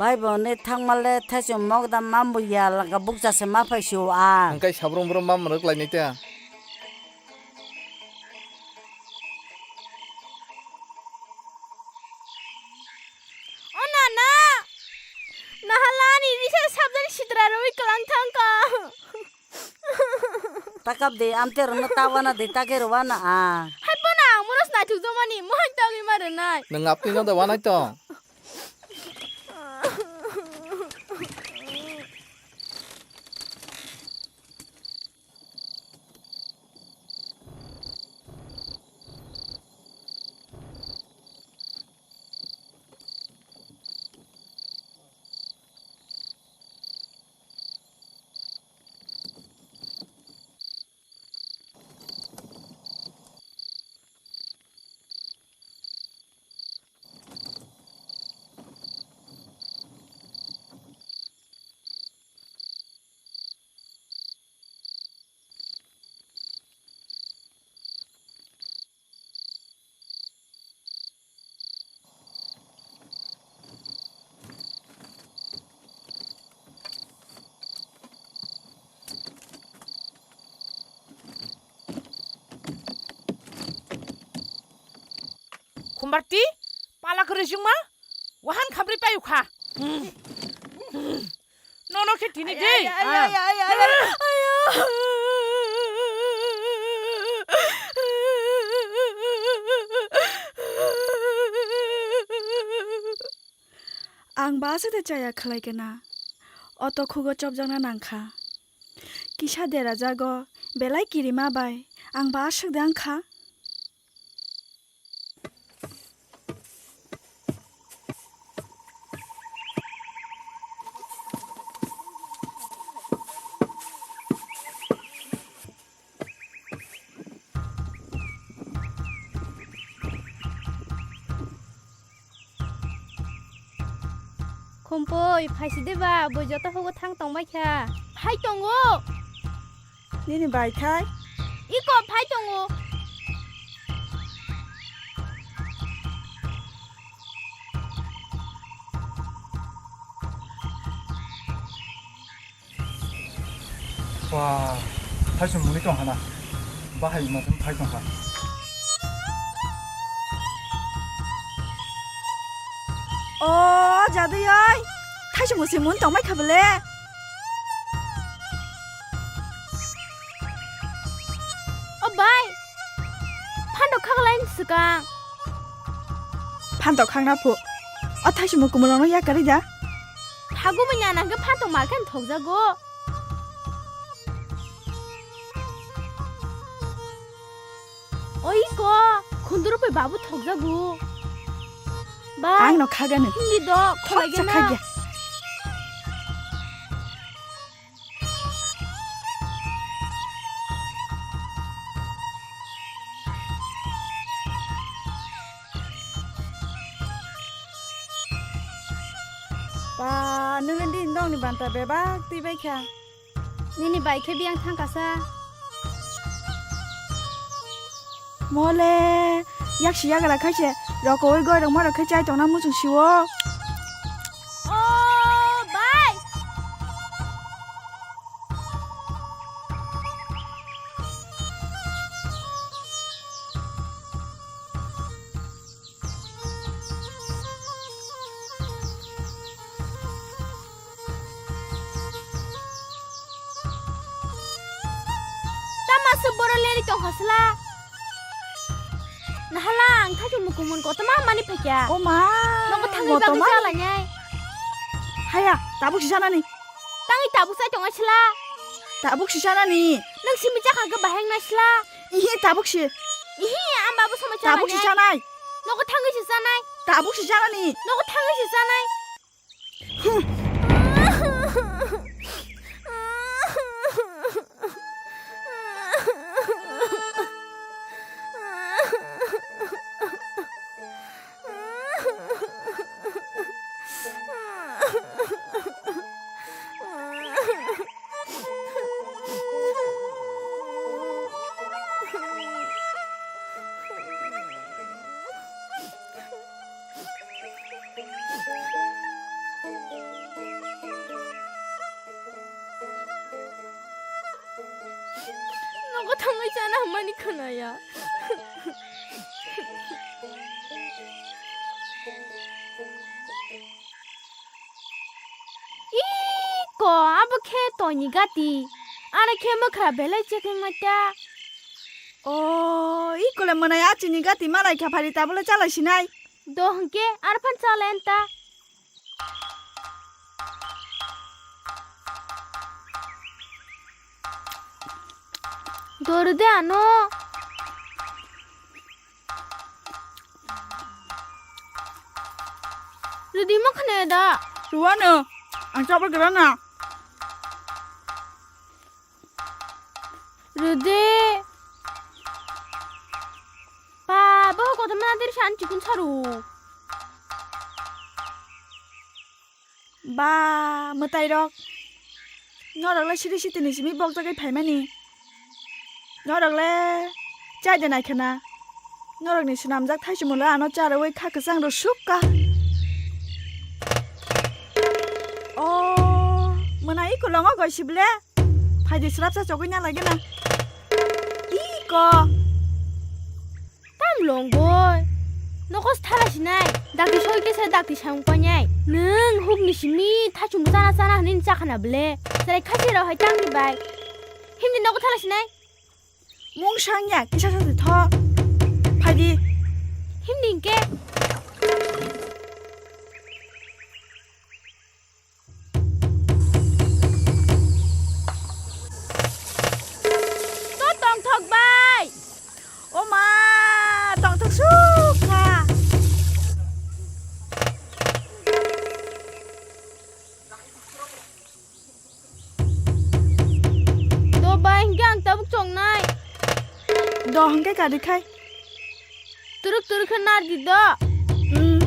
bai bo ne thangmale thaichung mogodam mambo ya laka bukcha se ma phai sio ang. Hwnkhe sabrum brum mam rwk lainai ta. O nana, nahalani risa sabjani sitra rwi kwlang thangkha. Takap de, amte rono ta wana de, take ro wana a. Hai pona ang moros naithok jomani, mohai togwi ma rwnai. Nwng apni no da wanai tong. Khumbarti, pala kwrwi chwngma, wahan khamri payu kha. Nono khe tini de. Ay, ay, ay, ay, ay, ay, ay. Ang ba aswk de chaya khlai kena. Oto khugo chopjakna nang kha. kisa dera jago, belai kirima bai, ang ba aswk de wngkha. Khumpui, phaisidi ba, bui joto hugo thang tongbai kha. Phai tongo. Nini bai khai? Iko phai tongo. Ba, thaisung muni tong hana. Bahai ma tong phai tong kha. O jadui oi, thaisung musi mun tong mai kha bele. O bai, phando khaklai swkang. Phando khakna phu. O thaisung kumulong no yakari da. Thagu manya nang khe phantok mar khe thokjago. Oi ko, khunduru pai babu thokjago. Ba, ang no khagani. Hindi do, khogsa khagya. Ba, nungni din dongni banta bebak twi bai kha. Nini bai khe biyang thang kasa. Mole, yaksi yagra khaise, rokoi goi rok ma rok khe chai tongna muchung siwo. O, bai. Tama se boro leri tong khasla. Nahala ang thaichung mukumun kotoma mani phekya. O ma, nobo thangwi bagwi kotoma? Jalainai. Haya, tabuk si janani. Tangwi tabuk sai tong sla. Tabuk si janani. Nang simi jakha ga baheng na sla. Ihi tabuk si. Ihi, ang babu sama tabuk si janai. Nogo thangwi si janai. Tabuk si janani. Nogo thangwi si janai. Nogo thangwi chana hwnmani khwnaya. Iko, abo khe toini gati. Ano khe mwkha belai chekeng ta. O, iko le mwnai achini gati malai kha phari tabole chalai sinai. Do hwnkhe arphan chalai anta. Dor de ano. Rwdi ma khne da. Rwano. Ang chabwi gra na. Rwdi. Ba, bo kotorma nadir san chikun saru. Ba, mwtai rok. Norok le siri sitini simi bokjagwi phaimani. Norok le chai de nai khana. Norok ni swnamjak thaichumung le ano cha rwui kha kwchang rw suk ka. O, mwnai iko longo goi sible. Phaidi srapsa chogwi na lagi na. Iko. Tam long boy. Nokos thala sinai. Dakti soi kesa dakti samung painai. Nwng huk ni simi thachum chana chana hwnwi chakhana ble. Chwrai khasi rok hai tangni bai. Himni nogo thala sinai. Mung sangya kisa sa tho. Phaidi. Himni ke. chongnai. Do hwnkhe kari khai. Turuk turuk khe nardi do. Hmm.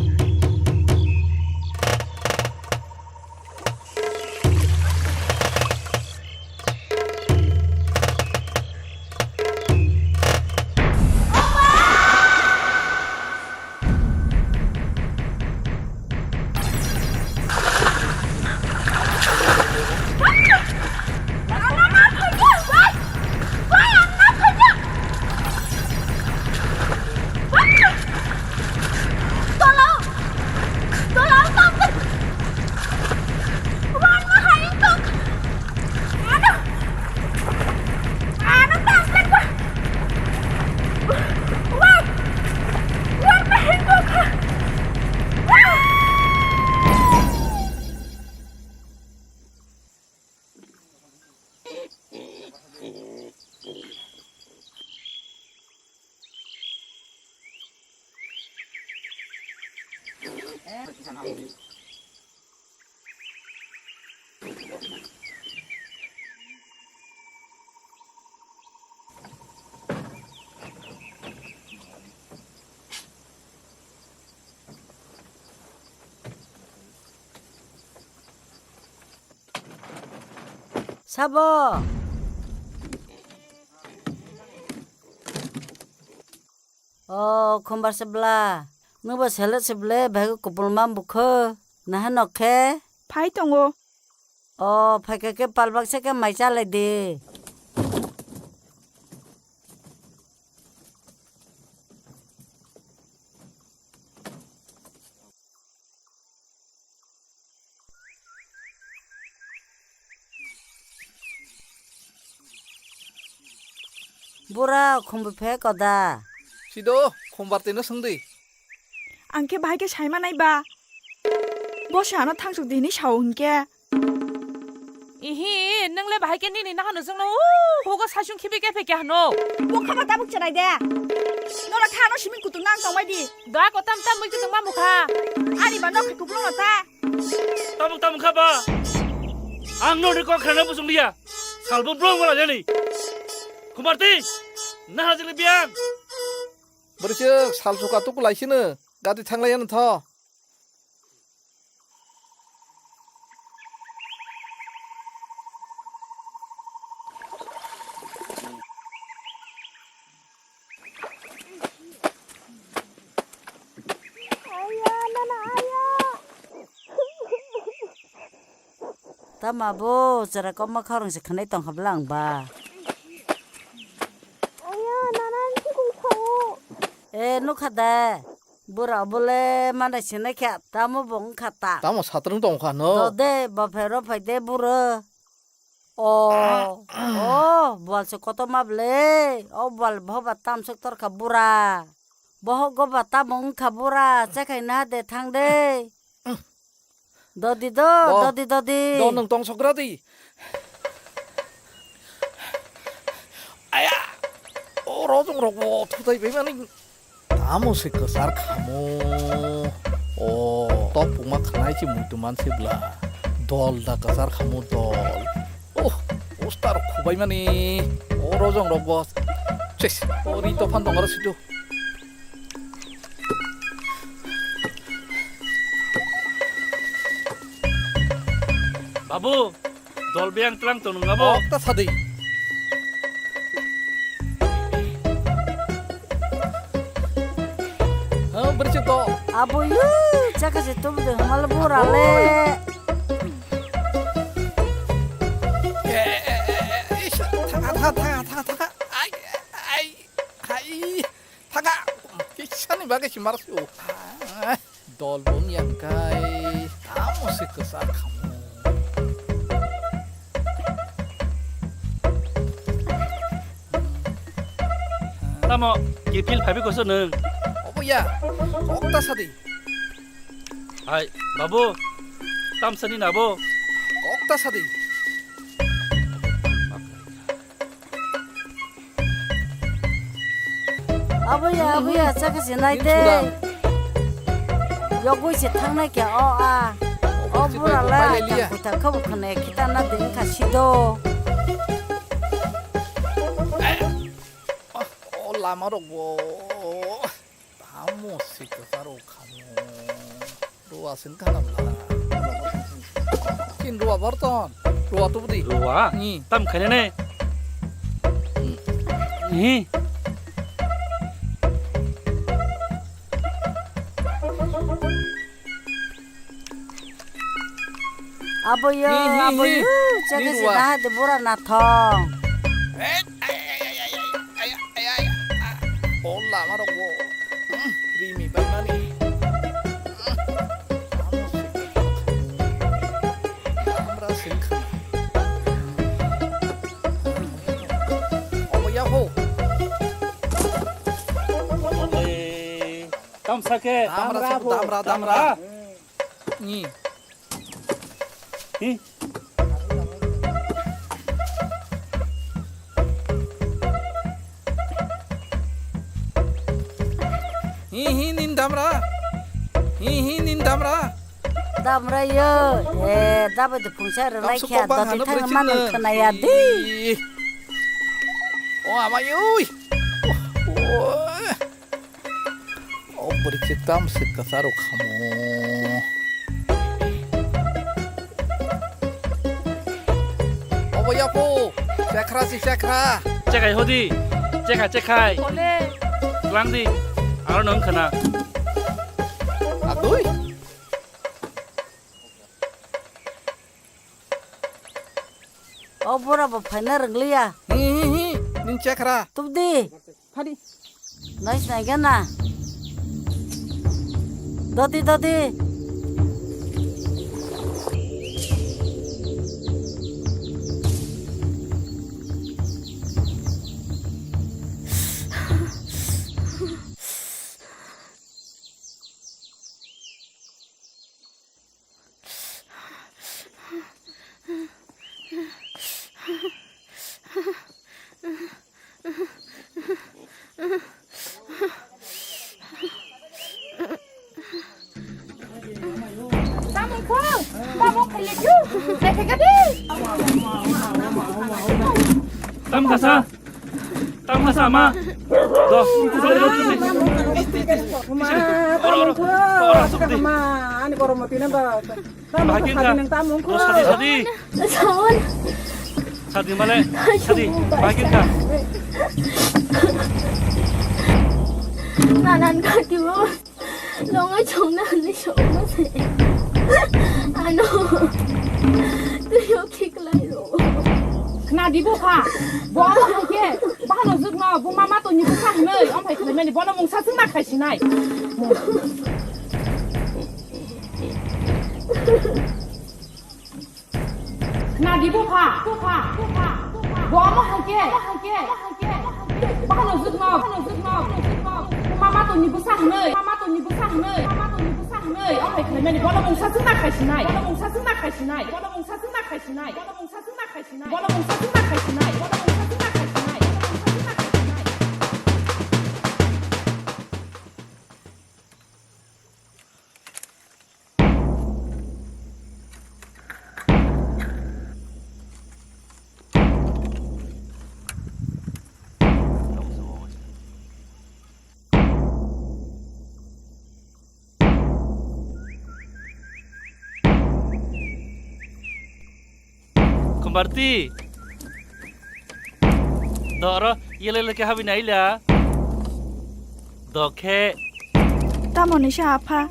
Sabo? O, khumbar se bla. Nwng bo sele se ble, bhai kupul mam bukho. Naha nok khe? Phai tongo. O, phaikha khe palbak se khe mai chalai di. Bura, khumbu phe koda. Sido, khumbar tino swngdi. Ang khe bahai khe saima nai ba. Bo se ano thangsuk di hinwi sao hinkhe. Ihi, nwng le bahai khe nini nahano jwngno, uh, hugo saisung khibi khe phekya hano. Bo khama tabuk chenai de. Nora kha ano simi kutung nang tongbai di. Da ko tam tam mui kutung ma mukha. Ani ba nok kuplung ta. Tabuk tabuk kha ba. Ang noni kok khana busung liya. Salbo brong wala jani. Kumarti, naha jili biang. Bwrwi se sal suka tuku lai sino. Gati thanglai ano tho. Tama bo chwra kokma khorang se khwnai tongkha bwla ang ba. Ayo, nana, nini kung sao. E, nukha da. Bura bole mana sinai kha, tamo bo wngkha ta. Tamo satrung tongkha no? Do de, bo phero phai de bura. O, o, bwal se kotorma bwle. O bwal bohoba tamsok torkha bura. Bohogo ba tamo wngkha bura. Chekhai na de thang de. Dodi do, bo, dodi, dodi. Do nwng tong sokra di. Aya. O rojong rok bo thutai bai mani. Tamo se kwchar khamu. O, topungma khnai se muitu man se bwla. Dol da kwchar khamu dol. Oh, poster khubai mani. O rojong rok bo. Chis, o ri to phan dong aro situ. Babu, dol biyang tlang tong nung abo? Okta sadi. Ha, bersi to. Abo yu, chaka se tum de hamal bura le. Eh, eh, eh, eh, ish, thanga, thanga, thanga, thanga, thanga. Ai, ai, ai. Thanga. Kisani bagwi si mar su. Dol bung yang kai. Tamo se kwsa khamu. Tamo, gifil phaibi koso nung? Obo ya. Okta sadi. Hai, babu. Tamsani nabo. Okta sadi. Abuya, abuya, chakha se nai de. Yogwi se thangnai khe o a. O bura lai tang kutha khabu khane khita na ding kha sido. Lama rok bo tamo sikasaro khamo. Ruwa sin khanam la. Kin ruwa borton. Ruwa tubudi. Ruwa? Ni. Tam khainane. Ni. Abo yo, hi, hi, abo hi. Yo, chakhe ni se ruwa. Daha de bora na thong. Eh, ay, ay, ay. O lama rok bo. Hmm, rimi bai mani. Hmm. Amra sing khana. Obo ya ho. Tam sake, damra, damra, damra. Ni. Hi. Hi, hi, nin damra. Hi, hi, nin damra. Damra yo. Eh, dabai de phungsa rwlai khe, dati thang manu khna ya di. O ama yui. O, o. O bwrwi khe tam se kwcharo khamo. Obo yapo, chekra si chekra. Chekai hodi, chekha chekhai. Ole. Twlang di, aro nung khana. Agoi. O bora bo phaina rwngliya. Hi, hi, hi, nin chekra. Tubdi. Phadi. Nai snai gana. Dodi, dodi. Tamung ko, tamung kaya ju, dekhe gadi. Tam kasa. Tamo sama. Do. Ma, tamung ko, ma, ani goromo tina ba. Tamung ko, sadi nang tamung ko. Sadi, sadi. Saun. Sadi male. Sadi. Bagin ka. Nanan ka kibo. Longa chongna ni chongna se. Ano. Tuyo khiklai ro. Khna di bo kha. Bo abo hai khe. Bahano jwk no bo mama to ni bwsa hinwi. Om hai khlai mani bono mungsa chwngna khai sinai. Khna di bupha, bupha, bupha, bupha. Bo omo hai khe, omo hai khe, omo hai khe, omo hai khe. Bahano jwk no, bahano jwk no, bahano jwk no. Mama to ni bwsa hinwi, mama to ni bwsa hinwi, mama to ni bwsa hinwi. Omo hai khlai mani bono mungsa chwngna khai sinai, bono mungsa chwngna khai sinai, bono mungsa chwngna khai sinai, bono mungsa chwngna khai sinai, bono mungsa chwngna khai sinai, bono mungsa chwngna khai sinai, bono mungsa chwngna khai sinai. Khambarti. Do oro yele yele khe habini aila. Do khe. Tamo ni sa apha?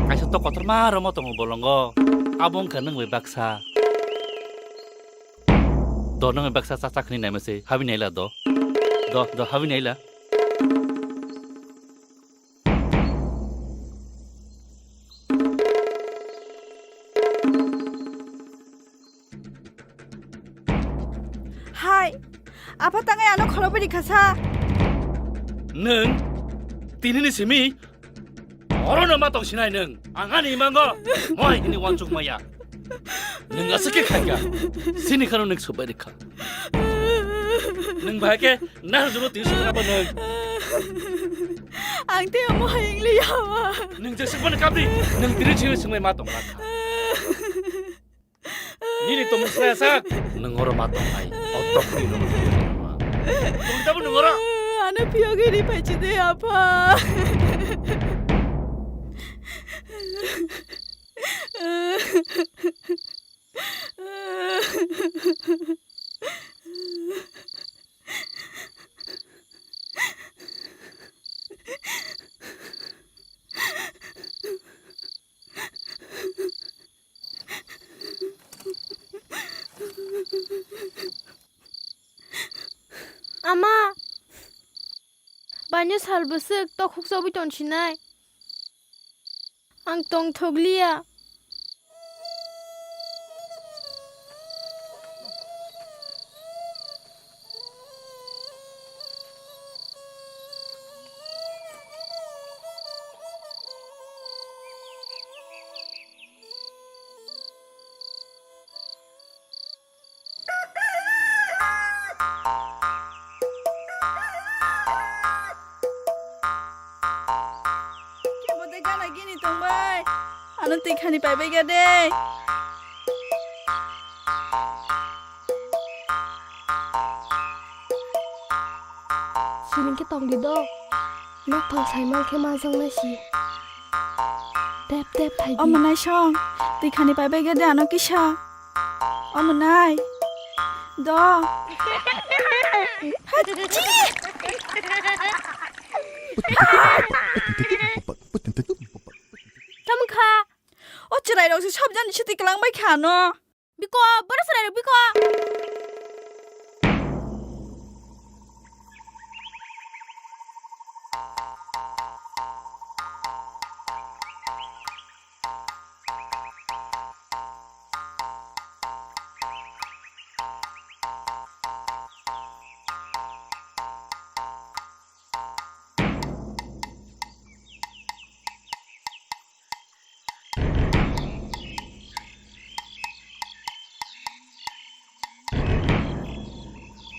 Kaisa to kotorma romo tongo bolongo. Abo wngkha nwng bai baksa. Do nwng bai baksa cha cha khni naima se habini aila do. Do, do habini aila. Hai, apha tangai ano khorokbai rikha sa. Nwng tini ni simi oro no ma tong sinai nwng. Ang ani mango moi hini wansuk maya. Nwng aswk khe khaikha. Sini khano nwng subai rikha. Nwng bahai khe nahar juro tini sukha ba nwng. Ang tei omo hai wng liya ba. Nwng je sukmani kapri nwng tini simi sungmai ma tong kha. Nini tongmung saya sak. Nwng oro ma tongnai. O tokni no. Tongni tabo nwng oro. Ano phiyogwi ri phai chide, apha. Ama, baino sal bwswk tokhuk chobwi tongsinai. Ang tongthokliya. Kebo de gana gini tongbai. Ano twi khani paibai ga de. Sining khe tong di do. Nok thong sai man khe ma jang nai si. Tep tep thai di. O mwnai song, twi khani paibai ga de ano kisa. O mwnai. Do. Tamo kha? O chwrai rok se sob jani siti kwlang bai kha no. Biko, boro chwrai rok biko.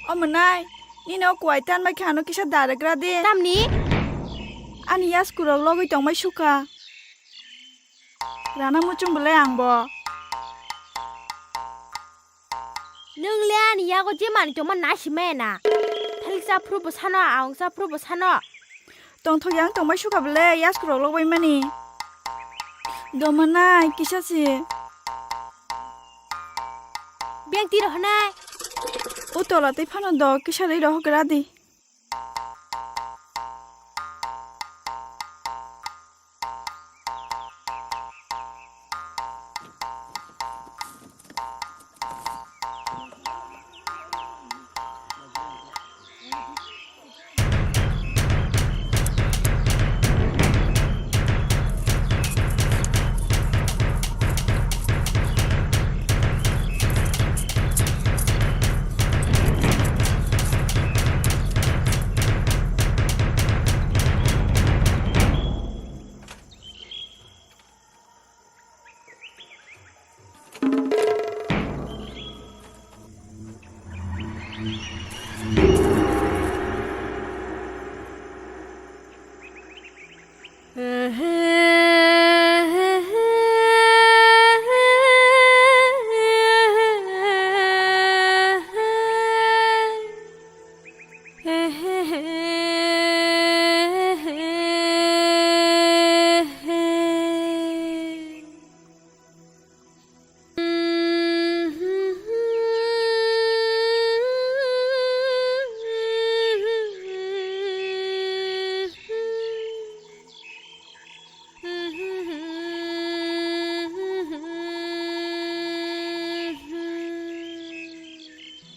O mwnai, nini o kuwai tan bai khe ano kisa daragra de. Tamni? Ani yasku rok logwi tongmai sukha. Rana muchung belai ang bo. Nwng le ani yago je manwi tongma nai si maya na. Thalik cha phuru bo sano, aung cha phuru bo sano. Tongthok yang tongmai sukha bele, yasku rok logbai mani. Domanai kisa si. Beng tiro hwnai. O tola tei phano do kisa rwi rohok gra di.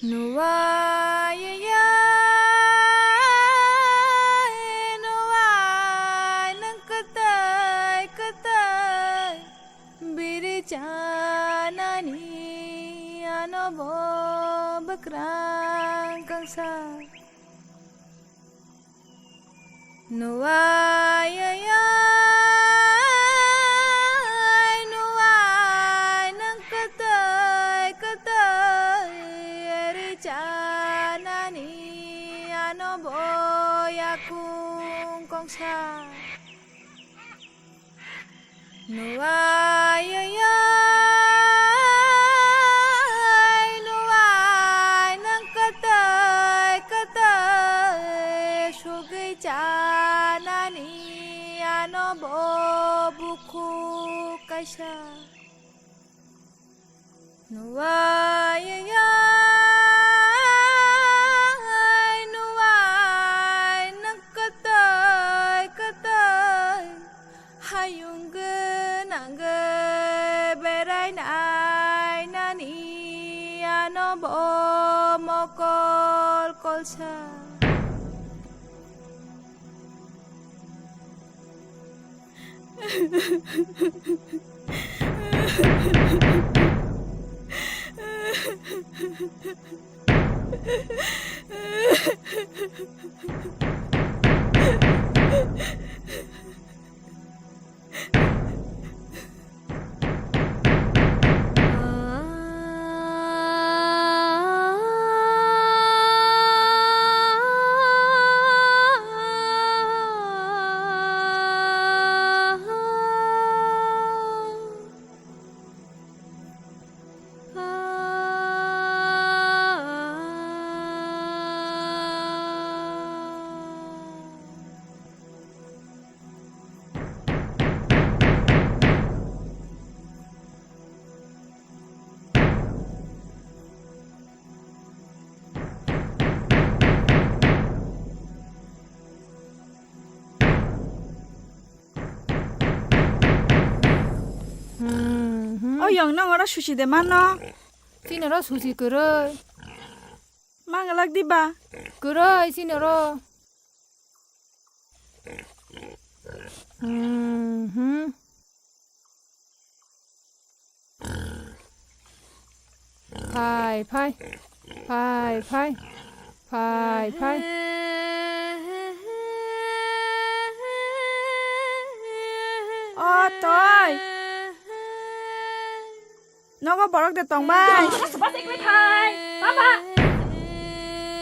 Nuwai ya, nuwai nwng kwtai kwtai biri chanani ano bo bwkrang kangsa. Nuwai ya, nuwai nwng kwtai kwtai ri chanani ano bo yakung kongsa. Nuwai ya, nuwai nwng kwtai kwtai No bo bukhuk kaisa. Nuwai ai nuwai nwng kwtwi kwtwi hayung gwnang berai nai nani ano bo mokol kolsa. Hmm, hmm. O yong nang oro susi de mano. Chini oro susi kwrwi. Mangalak diba? Kwrwi chini oro. Hmm, hmm. Phai, phai. Phai, phai. Phai, phai. O, toi. Nogo borok de tong bai. Baba, baba, ekle phai. Baba.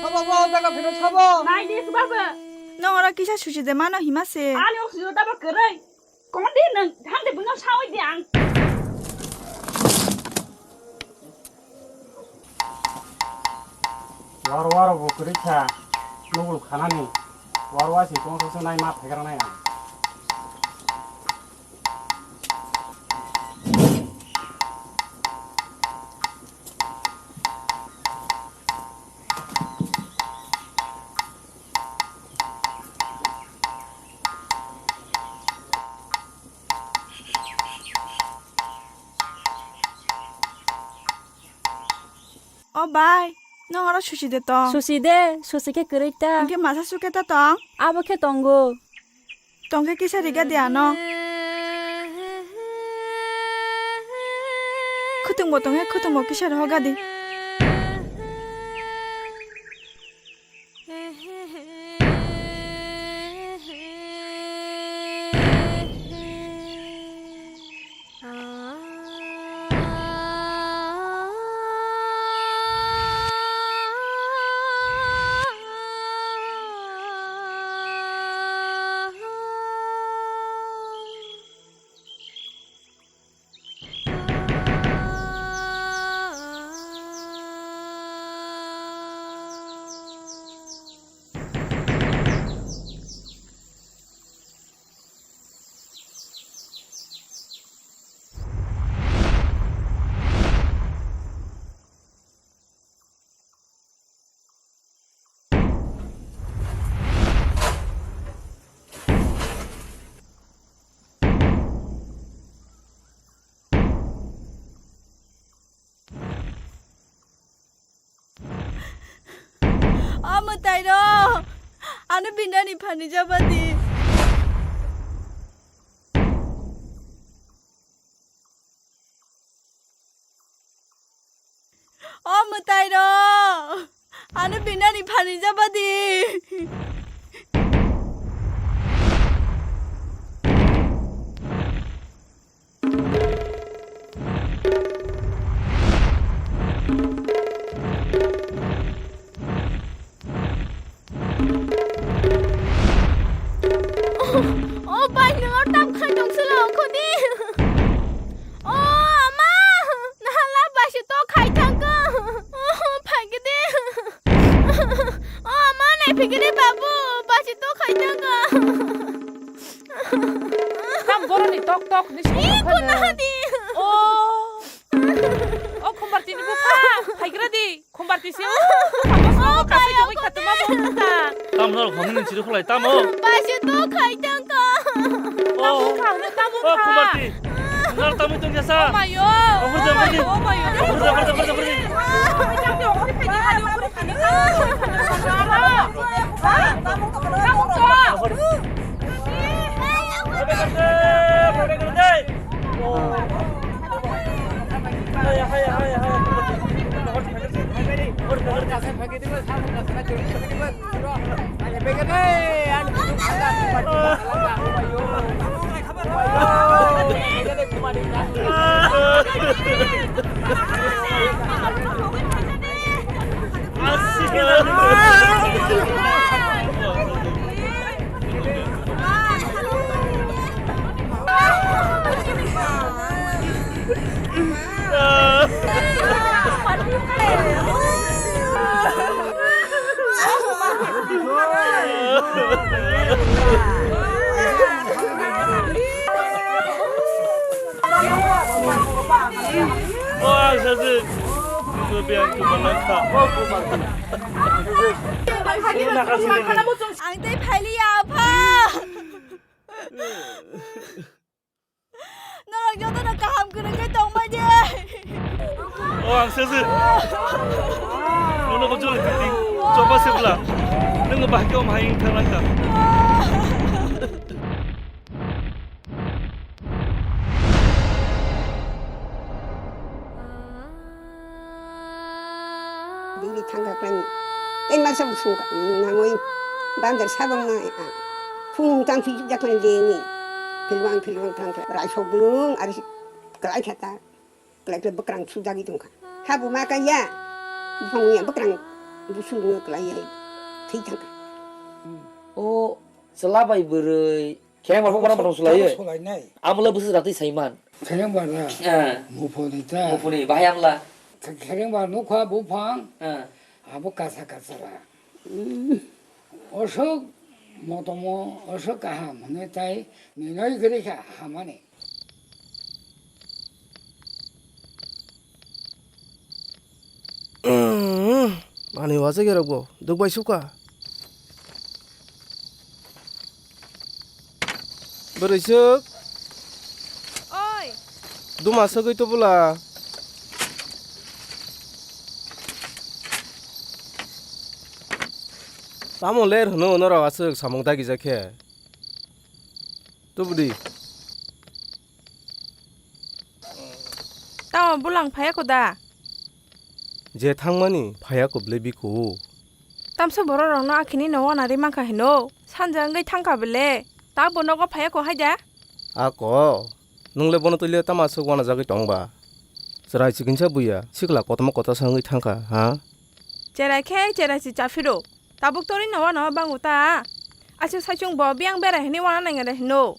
Sabo, bo, jaga phiro sabo. Nai di, baba. Nong oro kisa susi de mano hima se. Ani oxygen tabo kwrwi. Kondi nwng thangde bwino sawi di ang. War war bo kwrwi kha, nugul khanani. War war si tong so nai ma phegra nai ang. O bai, nong oro susi de tong. Susi de, susi khe kwrwi ta. Hwnkhe masa sukhe ta tong. Abo khe tongo. Tongkhe kisa riga di ano. Khutungbo tongkhe khutungbo kisa rohoga di. O mwtai rok, ano binani phani jabadi. O mwtai rok, ano binani phani jabadi. O bai, nwng oro tam khai tong silo, ongkho di. O ama, nahal bai se to khai thangkha. O, phaikhe di. O ama, naiphikhe di babu. Ni sini Ih, phano. Kunahadi. Oh. Oh, Khumbarti ni bupha. Phaigra di. Khumbarti se. Oh, kasai jogoi khatuma bo ta. Tam nor khong ni chiri khulai tamo. Basi to khai tang ka. Oh. Tamo kha, tamo kha. Oh, Khumbarti. Nor tamo tong jasa. Oh, mayo. Oh, burja, burja. Oh, mayo. Burja, burja, burja, burja. Ang tei phailiya, apha. Norok jotono kaham kwrwngwi tongmani. O, ang sese. Nono ko jole titi. Choba sebla. Nung bahai ko mahai thang langka. Bini thangkha khlai tei masa bwswng nangwi bandar sabang nai ang. Phung tang phi jak khlai de ni. Philwang philwang thang khlai rai sok bwlung ari klai kha ta. Klai khlai bwkrang sujagwi tong kha. Ha bo ma kaiya. Buphang ya bwkrang busu no klai ya. Thwi thang kha. O chwla bai bwrwi. Khereng bar phung bono bono sulai. Sulai nai. Amla busu ratwi saiman. Khereng bar na. Eh. Muphuni ta. Muphuni bahai amla. Khereng bar nukha buphang. Eh. Abo kasa kasa ra. Osok motomo osok kaham hwnwi tai ninoi kwrwi kha hamani. Umm, ani wajakrok bo dukbai suka. Bwrwisuk. Oi. Duma sagwi tubula. Tamo ler hwno norok aswk samung dagijak khe? Tubudi. Tamo bulang phaiya ko da? Je thangmani phaiya ko bwle biko. Tamsa borok rokno akhini no wanari mankha hino. Sanja wngwi thangkha bwle. Ta bo nogo phaiya ko hai da? Ako, nwngle bono twile tamo aswk wanajagwi tong ba? Chwrai chikinsa buya, sikla kotorma kotorsa wngwi thangkha, ha? Cherai khe cherai si chaphiro. Tabuk torino wana bango ta. Aswk saichung bo biyang berai hwnwi wana nangya de hino.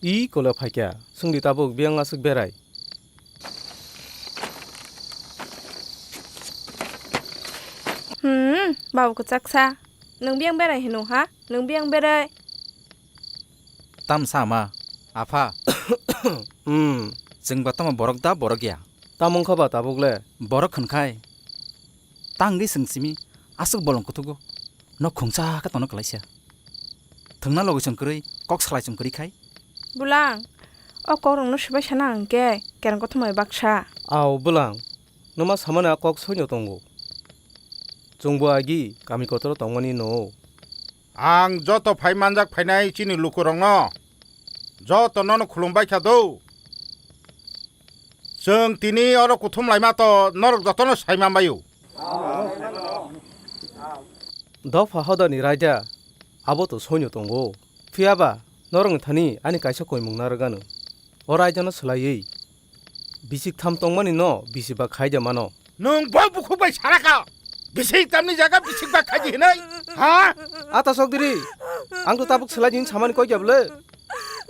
I kole phaikya, swngdi tabuk biyang aswk berai. Hmm, babu kwchaksa. Nwng biyang berai hino ha? Nwng biyang berai. Tamsa ma, apha. Hmm. Chwng ba tamo borok da borok ya? Tamo wngkha ba tabuk le? Borok hwnkhai. Tangwi chwng simi aswk bolong kuthugo. Nok khungsa khe tono kwlaisa. Thwngna logi chwng kwrwi, kok salai chwng kwrwi khai. Bulang, o kokrokno swbai sana hwnkhe kereng kothomai baksa. Ao bulang, nwma samani a kok soino tongo. Chwngbo agi kami kotoro tongmani no. Ang joto phai manjak phainai chini lukurokno, joto nono khulumbai kha do. Chwng tini oro kuthum laima to norok jotono sai manbaio. Dopha hodani raida abo to soino tongo. Phiya ba norokni thani ani kaisa koimung narwgano. O raidano swlaiwi bisik tham tongmani no bisi ba khai de mano. Nwng bo bukhuk bai sara kha. Bisik tamni jaga bisik ba khaidi hinwi. Ha? Ata sok diri. Ang to tabuk swlai din samani koi kya bwle.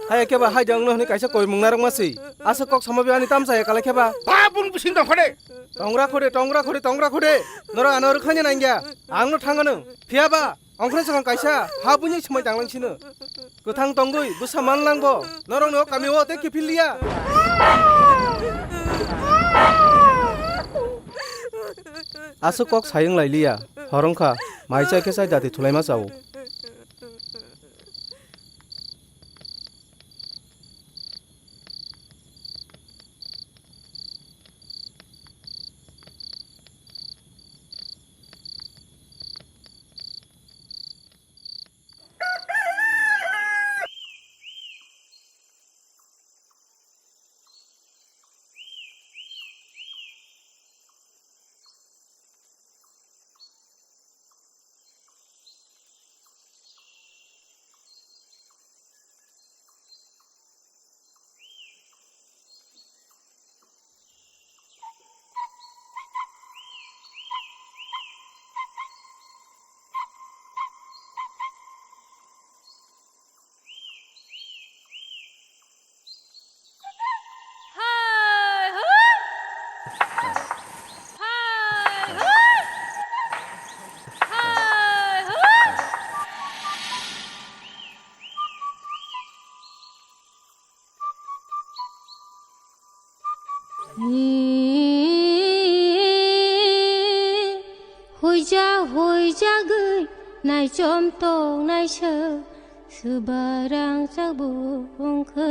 Hai khe ba hai de ang no hwnwi kaisa koimung narwk ma si. Asa kok sama bi ani tamsa ya kala khe ba. Ba bun bising dong khode. Tongra khode, tongra khode, tongra khode. Norok ano rwkhanya nangya. Ang no thangano. Phiya ba ongkhre sakang kaisa ha buini swmai tanglang sino. Kwthang tongwi bwsa manlangbo norokni o kamio tei kiphilliya. Aswk kok sayung lailiya, hor wngkha, mai chai khe chai dati thulaima chao. Huijak huijagwi naichom tongnaisa swbarang chabuk wngkha.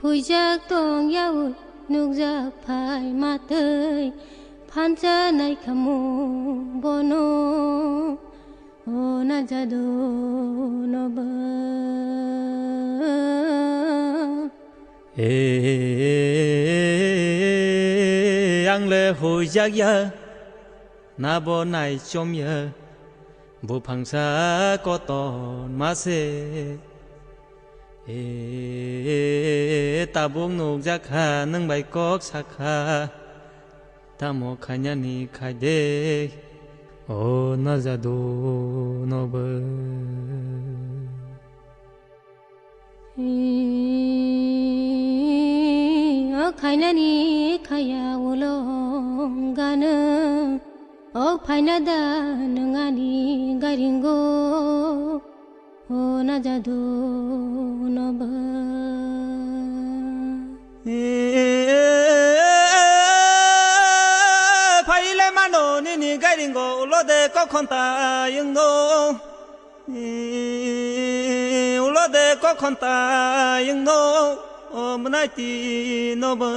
Huijak tong yaui nukjak phai matwi phansa naikha mung bono. O na jadu no ba. E, ang le huijak ya, na bo naichom ya, buphangsa koton ma se. E, tabuk nukjak kha nwng bai kok sakha. Tamo khainani khai de, o na jadu no bo. O khainani khaya ulo gana, o phaina da nwng ani gairingo. O na jadu no ba. Phaile mano nini gairingo ulo de kokhonta yungno. Ulo de kokhonta yungno. O mwnai twi no bo.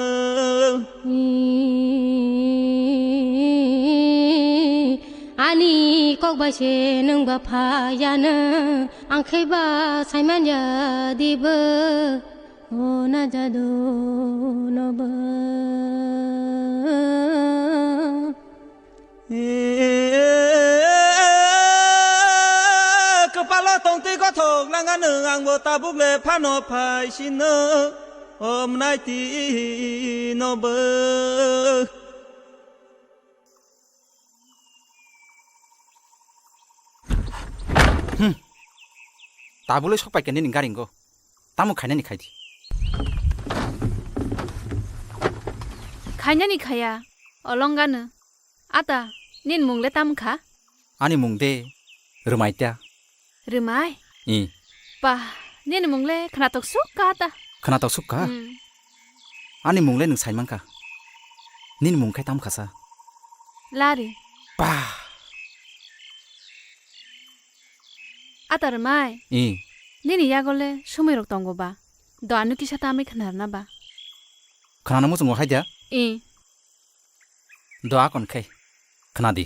Ani kok bai se nwng ba phayano, ang khe ba saiman ya di bo, o na jadu no bo. Kwpalo tongtwi gothok nangano angbo tabuk le phano phai sino, o mwnai twi no bo. Hmm. Tabuk le sok pai khe nini gairingo. Tamo khainani khai di. Khainani khaya, olongano. Ata, nini mung le tamo kha? Ani mung de Rwmai ta. Rwmai? I. Pa, nini mung le khnatok suk kha ta. Khnatok suk kha? Hmm. Ani mung le nwng sai man kha. Nini mung khai tamo kha sa? Lari. Pa. Ata Rwmai. I. Nini yago le sumui rok tongo ba? Do ano kisa tamwi khna rwna ba? Khna no muchungo hai da? I. Do akon khai. Khna di.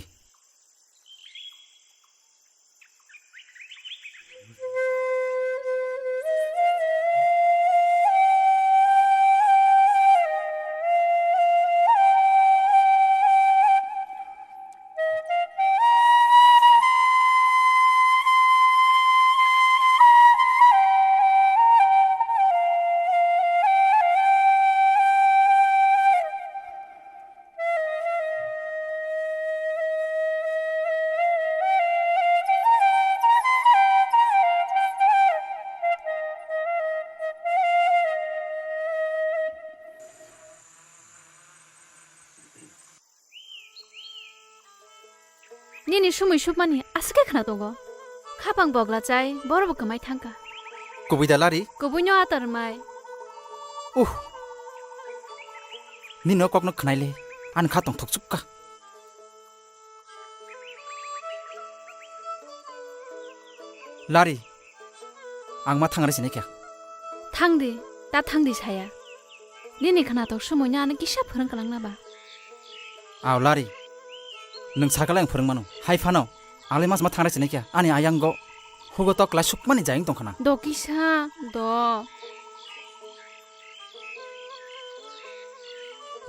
Nini sumui sukmani aswk khe khwna tongo. Khapang bogla chai, borok bo kwmai thangkha. Kubui da Lari? Kubui no atar mai. Uh. Nini o kokno khwnai le, ani kha tongthok chukka. Lari, ang ma thangre sini kya? Thangdi, ta thangdi saya. Nini khwnatok sumui no ano kisa phwrwng kwlangna ba. Aw Lari, nwng sakala ang phwrwng mano. Hai phano, ang le mas ma thangre sini kya? Ani ayang go, hugo tok lai sukmani jayeng tong khana. Do kisa, do.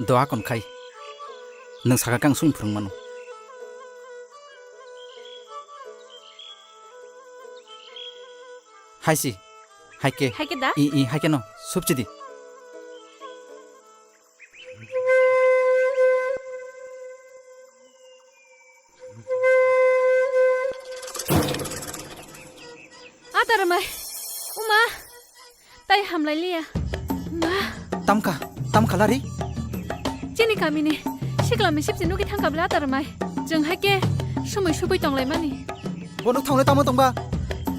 Doa kon khai. Nwng saka kang sung phwrwng mano. Hai si, hai ke. Hai ke da? I, i, hai ke no. Supchi di. Atar mai. Uma. Tai hamlailiya. Ma. Tamkha, tamkha Lari? Chini kamini sikla misip si nugi thangkha bla atar mai. Jeng hai ke sumui subui tonglaimani. Bo nuk thangle tamo tongba?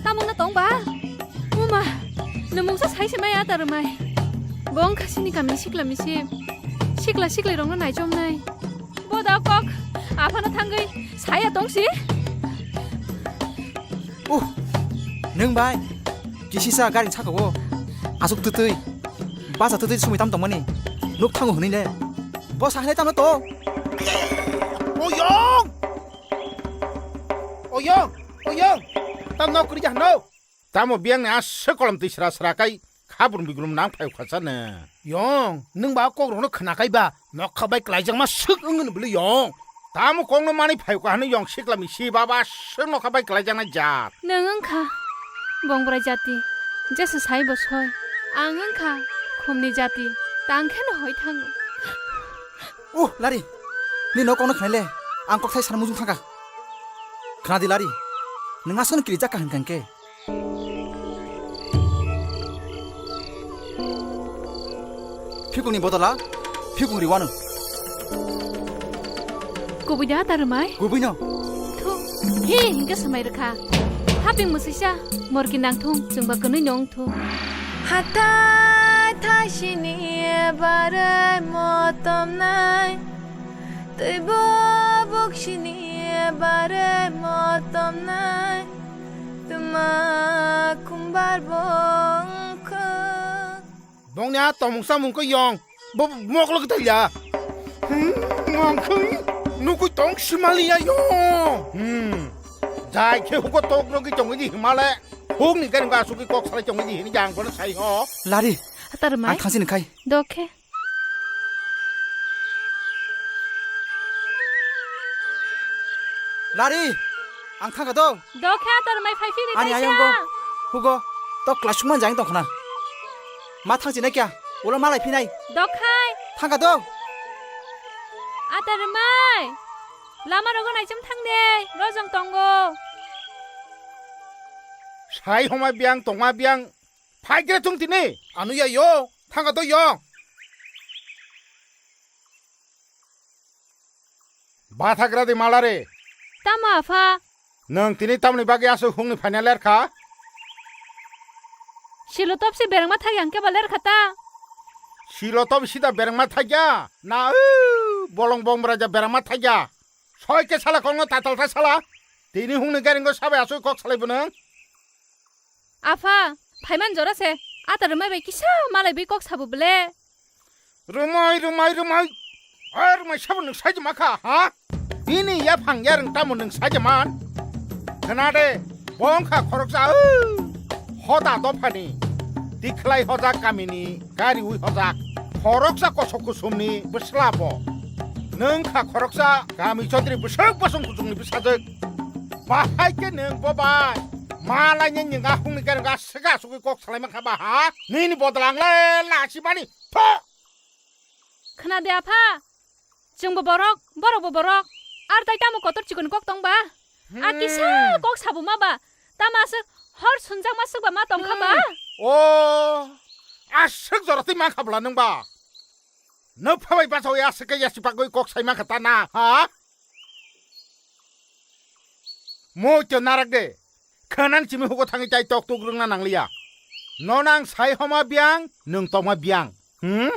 Tamo na tongba? Uma, nwng mungsa sai se mai atar mai. Bo wngkha chini kamini sikla misip. Sikla sikli rokno naichomnai. Bo da kok, aphano thangwi saya tongsi. Uh, nwng bai, kisisa gari saka o, asuk twtwi, basa twtwi sumui tam tongmani, nuk thango hwnwi le. Bo sahnai tamo to. Oyong! Oyong! Oyong! Tam nok kri jahno. Tamo biyang ni aswk kolom twi sra sra kai khabrum bigrum nang phaio khacha ne. Yong, nwng ba kok rokno khna kai ba, nokha bai klaijakma swk wng hwn bwlwi yong. Tamo kok no mani phaio ka hwnwi yong sikla mi si baba aswk nokha bai klaijaknai jat. Nwng wngkha bongbrai jati, jesa sai bo soi. Ang wngkha khumni jati, tang khe no hoi thango. Uh, Lari, ni nok kokno khnai le, ang kok thai sana mujung thangkha. Khna di Lari, nwng aswkno kirijak kha hwn kha hwn khe. Phikungni bodola phikung riwano. Kubui da ta rwmai? Kubui no. Thu, he hingke swmai rwkha. Haping mwswisa, morki nangthung, chwngba kwnwi no wngthung. Hathai thaisini barwi motomnai, twibo buksini barwi motomnai, twma khumbar bo wngkha. Bongni a tongmung samung khe yong, bo mokolo khe thaiya. Hmm, mangkhai nukui tong simaliya yong. Hmm, jai khe huko tok rogwi tongwi di himale. Hukni gari ba asugwi kok salai tongwi di hini jang kono sai ho. Lari. Atar mai. Ang thangsi nung khai. Dokhe. Lari, ang thangkha do. Dokhe atar mai phai phiri. Ani ayong go. Hugo, to class man jang tongkhna. Ma thangsi na kya? Ulo malai phinai. Dokhai. Thangkha do. Atar mai. Lama rogo naichom thang de. Rojong tongo. Sai homa biang tongma biang. Phai kre chung tini. Anu ya yo. Thangkha do yo. Bathagra di malare. Tamo apha? Nwng tini tamni bagwi aswk hukni phaina lerkha? Silo topsi berengma thakya hwnkhe ba lerkha ta? Silo top sida berengma thakya? Na, u, bolong bong braja berengma thakya? Soi khe sala kokno tatal ta sala. Tini hukni garinggo sabai aswk kok salai bo nwng? Apha, phaiman jora se, ata rwmai bai kisa malai bai kok sabo bele. Rwmai, rwmai, rwmai. O rwmai sabo nwng saijama kha, ha? Bini yaphang yarwng tamo nwng saijaman? Khna de, bo wngkha khoroksa, o, hoda dophani. Tikhlai hojak kamini gari ui hojak. Khoroksa kosok kusumni bwsla bo. Nwng kha khoroksa kami chondri bwswk bosong kuchukni bwsajwk. Bahai khe nwng bo bai. Ma lainai nwng a hukni gari ga swka sugwi kok salai mankha ba ha? Nini bodol ang le lachimani. Tho! Khna de apha. Chwngbo borok, borokbo borok. Ar tai tamo kotor chikon kok tong ba? A kisa kok sabo ma ba? Tamo aswk hor sunjakma swk ba ma tong kha ba? Hmm. O, aswk jora twi mankha bwla nwng ba? Nwpha bai bachawi aswk khe yasi bagwi kok sai mankha ta na, ha? Moi to narak de. Khanan chimi hugo thangi chai tok tuk rwngna nangliya. Nono ang sai homa biyang, nwng tongma biyang. Hmm?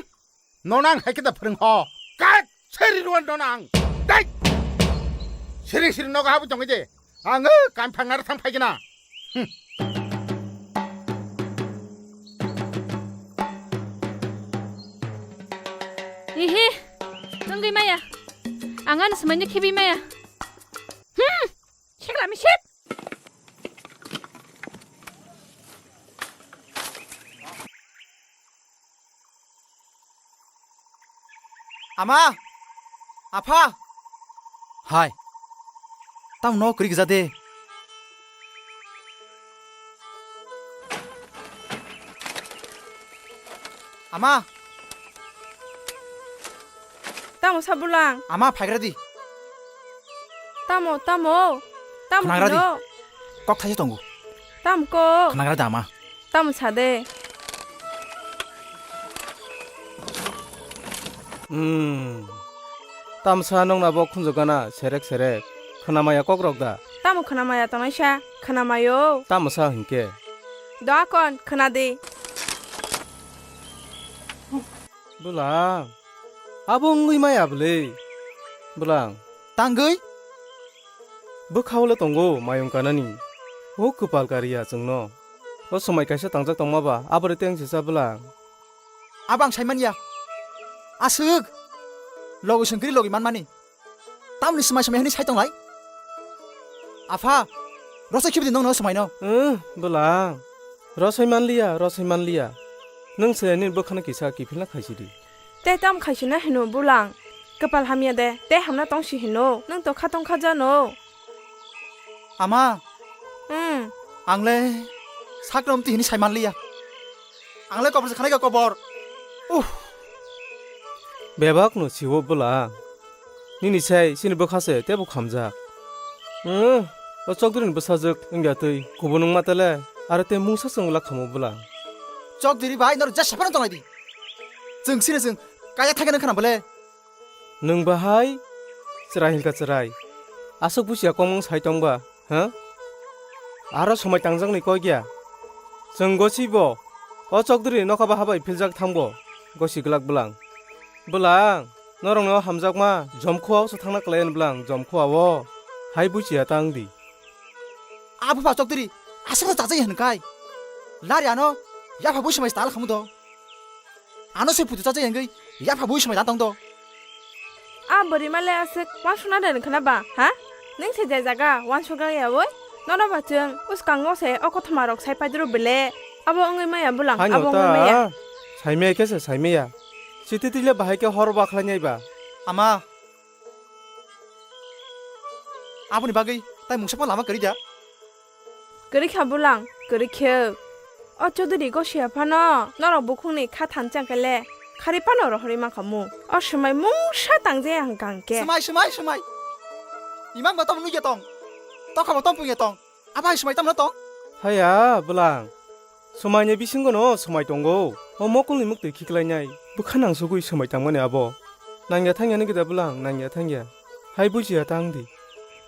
Nono ang hai khe da phwrwng ho. Kat seri ruan nono ang. Dai! Siri siri nogo habu tongi de. Ang o kam phangnar thang phai gina. Hmm. Ihi, tongwi maya. Ang ano samaino khibi maya. Hmm, sikla misip. Ama! Apha! Hai. Tamo no kwrwi gwja de. Ama! Tamo sa bulang? Ama, phaigra di. Tamo, tamo? Tamo khnagra di. Hino? Kok thaisa tongo. Tamo kok? Khnagra da, ama. Tamo sa de. Hmm. Tamsa nongna bo khunju gana serek serek. Khwnamaya kok rok da? Tamo khwnamaya tongnai sa? Khwnamayo. Tamo sa hinkhe? Do akon, khwna di. Bwlang. Abo wngwi maya bwle. Bwlang. Tangwi? Bwkhao le tongo mayung kanani. O kwpal kariya chwngno. O swmai kaisa tangjak tongma ba, aboni tei wngsi cha bwlang. Abo ang sai manya. Aswk. Logi sengkri logi manmani. Tamni swmai swmai hwnwi sai tonglai? Apha, rosai khibi di nongno swmaino. Wng, bwlang. Rosai manliya, rosai manliya. Nwng se nini bwkhano kisa kiphilna khaisidi. Tei tam khaisina hino bwlang. Kwpal hamya de, tei hamna tongsi hino. Nwng to khatong kha jano. Ama. Hmm. Ang le sakno mti hini sai manliya. Ang le kobor se khanai ka kobor. Uh. Bebak no siwo bwla. Nini sai sini bwkha se tebo khamjak. Hmm. O chokdri ni bwsajwk wngya twi kubun wngma tele aro tei mungsa chwng wla khamu bwla. Chokdri bai nor jesa phano tonglai di. Chwng sini chwng kaya thangkhe nang khana bole. Nwng bahai chwrai hinkha chwrai. Aswk busia komung sai tongba, ha? Aro somai tangjakni kok ya. Chwng gosibo o chokdri nokha baha bai philjak thangbo gosi glak bwlang. Bwlang, norokno hamjakma jomkhua o se thangna kwlai bwlang jomkhua o. Hai busia tang di. Abo ba chokdri aswk chajai hinkai. Lari ano yapha busi mai tal khamu do. Ano se putu chacha yangwi yapha bui swmai tang tong do. A bwrwi male aswk wansukna de khna ba, ha? Nung se je jaga wansukna yawi? Nono ba chwng uskango se o kothoma rok sai paiduru bele. Abo wngwi maya bulang, Haino abo wngwi maya. Ta, saimaya khe se saimaya. Siti tile bahai khe hor bakhlai nai ba. Ama. Aboni bagwi tai mungsa phano lama kwrwi da? Kwrwi kha bulang, kwrwi khe. O Chaudhary Gosia phano norok bukhukni kha thansa khe le khari phano rohorwi mankha mu. O swmai mungsa tangjaya hwnkha hwnkhe. Swmai, swmai, swmai. Imang bo tamo nugya tong. Tokha bo tong pungya tong. Abo hai swmai tamo tong? Haya, bulang. Swmaini bisingo no swmai tongo. O mokolni muktwi khiklainai. Bwkha nangsugwi swmai tangmani abo. Nangya thangya nigida bulang, nangya thangya. Hai bujiya tang di.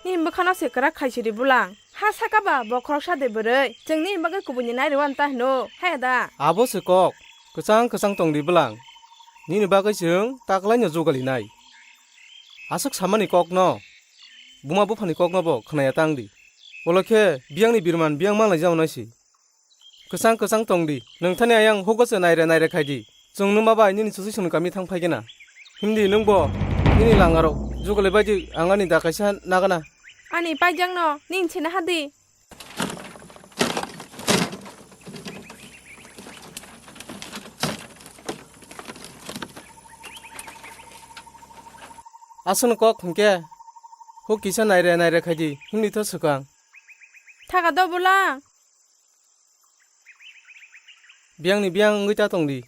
Nini bwkhano se kwrak khaisidi bulang. Ha saka ba bo khoroksa de bwrwi. Chwng nini bagwi kubuni nairwkha ta hino. Haya da. Abo se kok. Kwchang kwchang tong di bulang. Nini bagwi chwng taklaino jugalinai. Aswk samani kokno. Buma buphani kokno bo khwnaya tang di. Ulo khe biyangni birman biyang manglai jao naisi. Kwchang kwchang tong di. Nwng thani ayang hugo se naire naire khai di. Chwng nwma bai nini chusi songni kami thang phai gena. Himdi nwng bo nini langarok jugalai bai di ang ani da kaisa nagana. Ani paijak no nini sina hadi. Aswkno kok hwnkhe huk kisa naire naire khai di himdi tho swkang. Thaka do bula. Biyangni biyang wngwi ta tong di.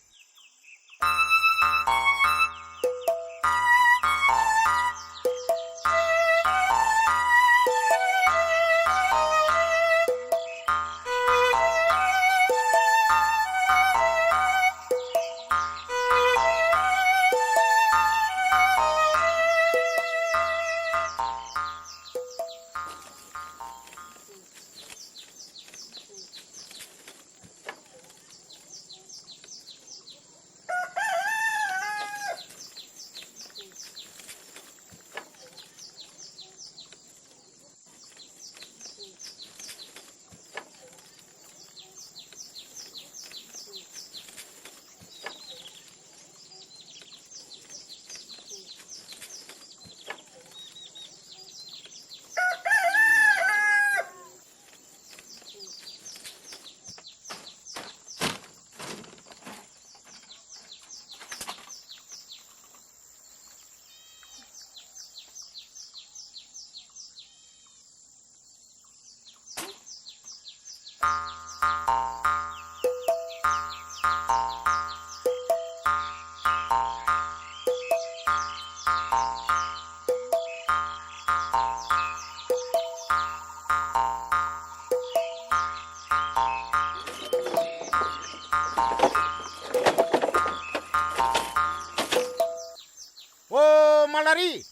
Lari.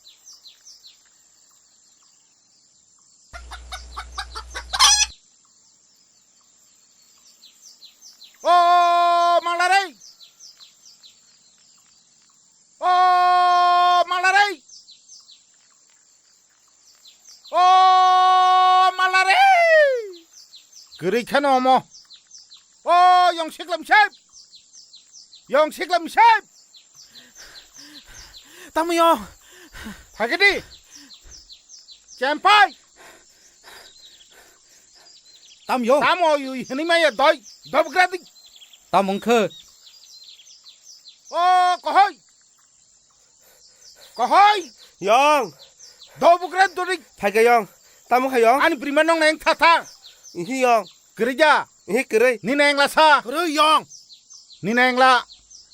O Malarei! O Malarei! O Malarei! Kwrwi kheno omo. O yong siklam sep! Yong siklam sep! Tamo yong? Phagidi! Chempai! Tam yong. Tamo yui hinui maya doi, dobgra di. Tam wngkhe. O, kohoi. Kohoi. Yong. Dobgra dori. Phaikha yong. Tamo kha yong. Ani brima nong neng tha tha. Ihi yong. Kwrwi ja. Ihi kwrwi. Ni neng la sa. Kwrwi yong. Ni neng la.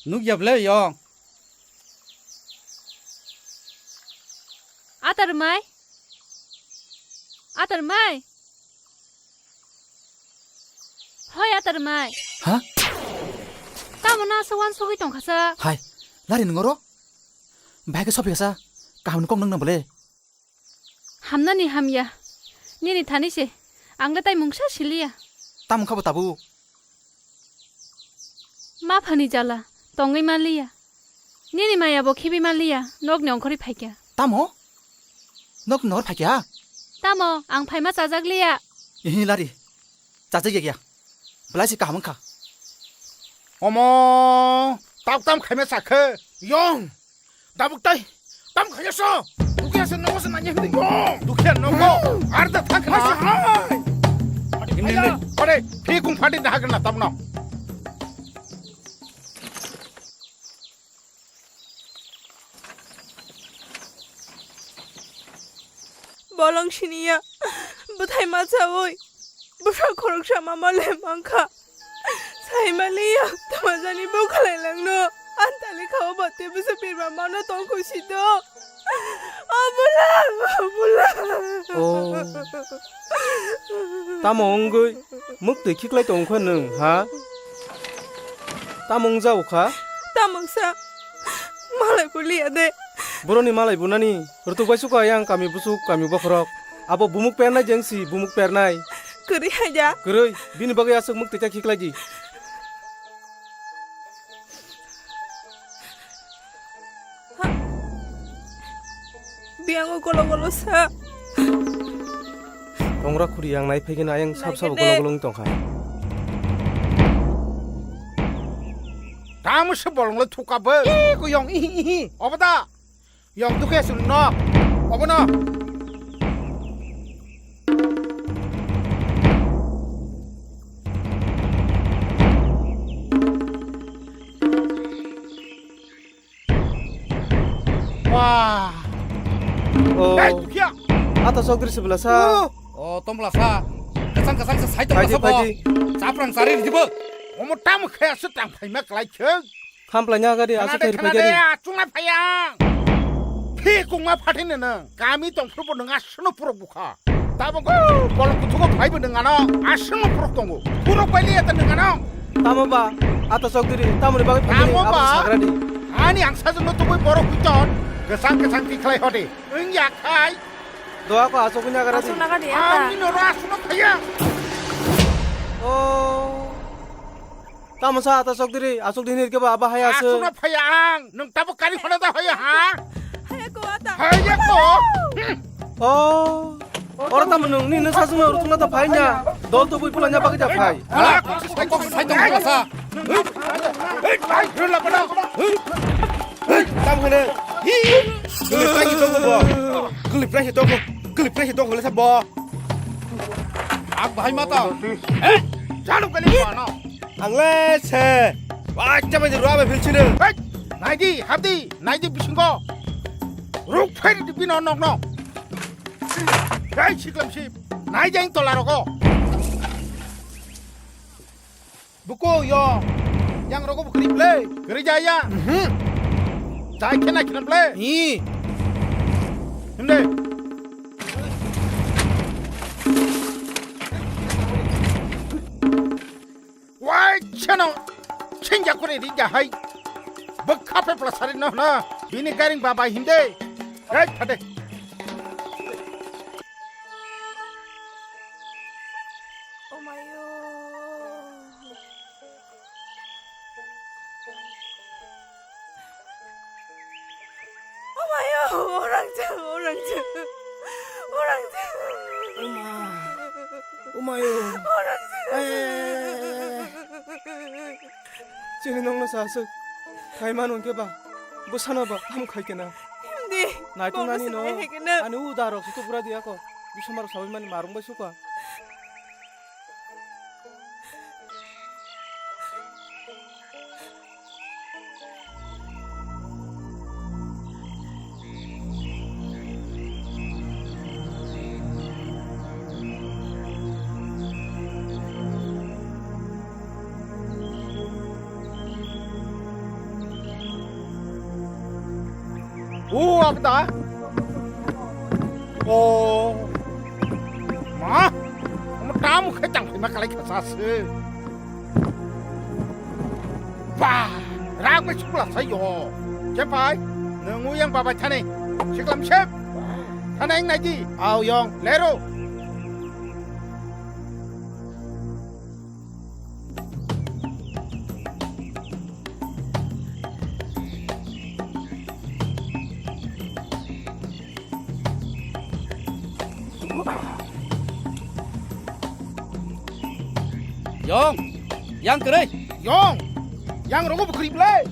Nuk ya ble yong. Atar mai. Atar mai. Hoi, atar mai. Ha? Tamo na sa wan sogwi tongkha sa? Hai, lari nungoro? Bahai khe sophi kha sa? Kaham ni kok nung na bole? Hamnani hamya. Nini thani se. Ang le tai mungsa siliya. Tamo kha bo tabuk? Ma phani jala, tongwi manliya. Nini maya bo khibi manliya, nokni ongkhorwi phaikha. Tamo? Nokni ongkhor phaikha? Tamo, ang phaima chajak liya. Ihi lari. Chajak ya ya. Belai se kaham wngkha. Omo, tabuk tam khaima sakhe. Yong. Tabuk tai, tam khaya so. Dukhiya se nogo se nanya hindi. Dukhiya nogo. Arda thak na. Hai, hai. Ini, ini. Ore, phi kung phatin dah kena tam no. Bolong siniya, bwthai machawi, bwsa khoroksa mama le mankha. Saimaliya, tamajani bo khalai langno. Antali khao bate bwsa pirma mano tongkhu sito. O bula, o bula. O. Tamo wngwi muktwi khiklai tongkha nwng, ha? Tamo wngjago kha? Tamo wngsa. Malai bo liya de. Boroni malai bunani rwtuk bai suka yang kami busuk, kami bokhorok. Abo bumuk pernai jeng si bumuk pernai. Kwrwi hai da. Kwrwi, bini bagwi aswk muktwi ta khiklai di. Biyango golo golo sa. Tongra khuri yang nai phai gini ayang sab sabo golo golo wng tongkha. Tamo se bolong le thuka bo. Ih, ko yong, ihi, ihi. Obo da. Yong dukhe sun nok. Obo no. Wah. Oh. Hei, dukhiya. Ata sokdri se belasa. Oh. Oh, tong belasa. Kesang kesang se sai tong belasa bo. Phaidi, phaidi. Chaprang sari rijibo. Omo tamo khaya se tang phaima klai kheng. Khamplai nya gari, aswk khanade, thai rwphai khanade, gari. Achung lai phai ang. Phi kungma phathai nang. Kami tong phuru bo nang aswkno purok bukha. Tabuk bolong kuthugo phaibo nwng ano aswkno phurok tongo. Phurok bai liya ta nwng ano. Tamo ba, ata sok diri, tamoni bagwi phai diri, tamo abo ba, sagra di. Ani ang sajwkno tubui borok huiton, kwchang kwchang tikhlai hode. Wng ya khai. Doa ko aswk wngya gara di. Aswk naga di, ata. Ani noro aswkno phaiya. Oh. Tamo sa ata sok diri, aswk dini ke ba, aba hai aswk. Aswkno phaiya ang, nwng tabuk kari khona da hoya ha? Haya ko ata. Haya ko. Oh. Oro tamo nwng ni nwng sasung na rutuna ta phai nya. Dol to bui pula nya bagwi da phai. Ala, kok sai tong kala sa. Hei, hei, hei, la pada. Hei, tam khane. Hi. Gulip rai to bo. Gulip rai to bo. Gulip rai to bo le sa bo. Ak bahai mata. Eh, jalu kali ko ano. Ang le se. Bacha bai ruwa bai phil chine. Hei, naidi, habdi, naidi bisingo. Ruk phai di bino nok nok. Hei, siklam sip. Naidi ang tola rogo. Buko yo. Yang rogo bukri ble. Keri jaya. Mhm. Jai kena kena ble. Ni. Himde. Wai chano. Chinja kore di jahai. Bukha pe plasari no na. Bini garing babai himde. Hei, thade. Omayo. Omayo, orang jeng, orang jeng. Orang jeng. Oma. Omayo. Orang jeng. Ay, ay, ay, ay, ay. Chini nongno sa aswk khai mano hwnkhe ba, bwsano ba tamo khai kena. Himdi. Naitok nani no, ani uda rok sutuk bura diya ko. Bisomar sawi mani marung bai suka. O abda. O. Ma. Omo tamo khe tang phima kalai kha sa se. Ba, rak bai chukla sai yo. Khe pai, nwng u yang babai thani. Siklam sep. Thana ing nai di. Au yong, lero. Yong, yang kwrwi. Yong, yang rogo bwkhri ble.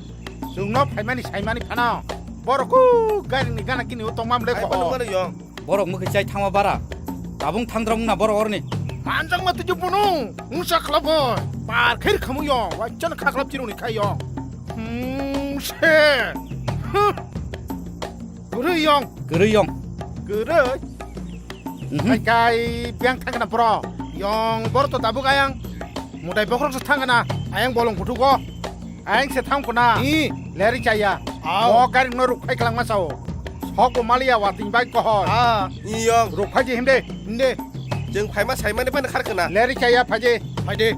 Chwngno phaimani saimani phano. Borok ku garini gana kini o tongmam le ko. Yong. Borok mwkhwi chai thangma bara. Tabung thangdrong na borok orni. Manjak ma tuju bunu. Musa khlabo. Par khair khamu yong. Wachan khaklap chiruni khai yong. Hmm, se. Huh. Kwrwi yong. Kwrwi yong. Kwrwi. Mhm. Kai kai biang thangkana bro. Yong bor to tabuk ayang. Mudai bokrok se thangkana. Ayang bolong kutugo. Ayang se thangkuna. I. Leri chaya. Au. Mo gari no ruk phai klang masao. Sok bo maliya wa tin bai kohor. Ah. I yong. Ruk phai je himde. Himde. Jeng phaima saimani bai khar kana. Leri chaya phaje. Phaide.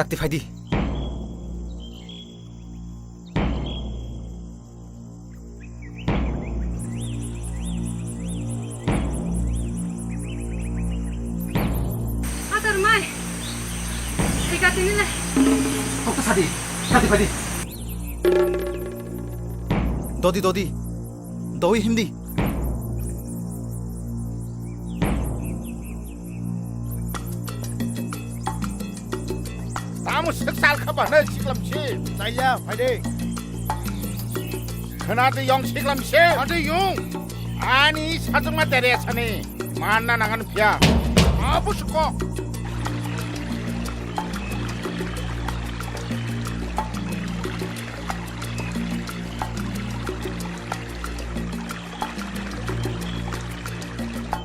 Dakti phaidi. Atar mai. Ika tini le. Kok sadi, sadi phaidi. Dodi, dodi. Doi himdi. Tamo sik sal kha ba nai siklam si. Chaya, phaide. Khna de yong siklam si. Phaide yong. Ani sajwkma tere sani. Manna nangan phiya. Abo sukok.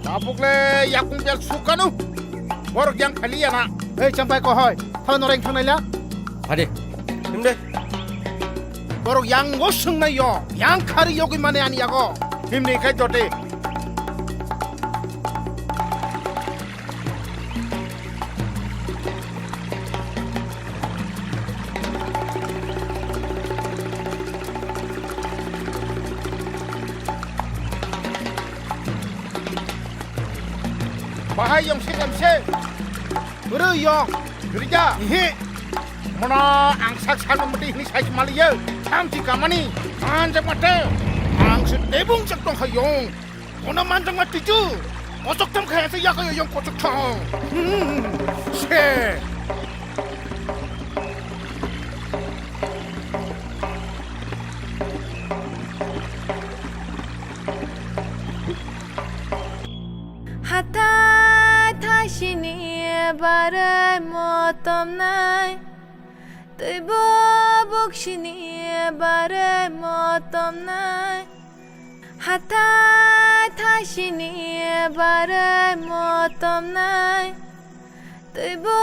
Tabuk le yakung bel sukanu. Borok yang khali yana. Hei, champai ko hoi. Thang noreng thang naila. Hadi. Himde. Borok yang go sung nai yo. Yang khari yogwi mane ani yago. Himni khai jote. Bahai yong se kam se. Bwrwi yong. Rija. Ihi. Mono ang sak sak mati hini sai maliya. Tham ti kamani. Anjak mate. Ang se tebung chak tong hayong. Kono manjak ma tiju. Kosok tham khaya se yaka yong kosok tham. Hmm, se. Hathai thaisini barwi motom nai. Twibo bo Sini bare motom nai, hathai thaisini bare motom nai, twibo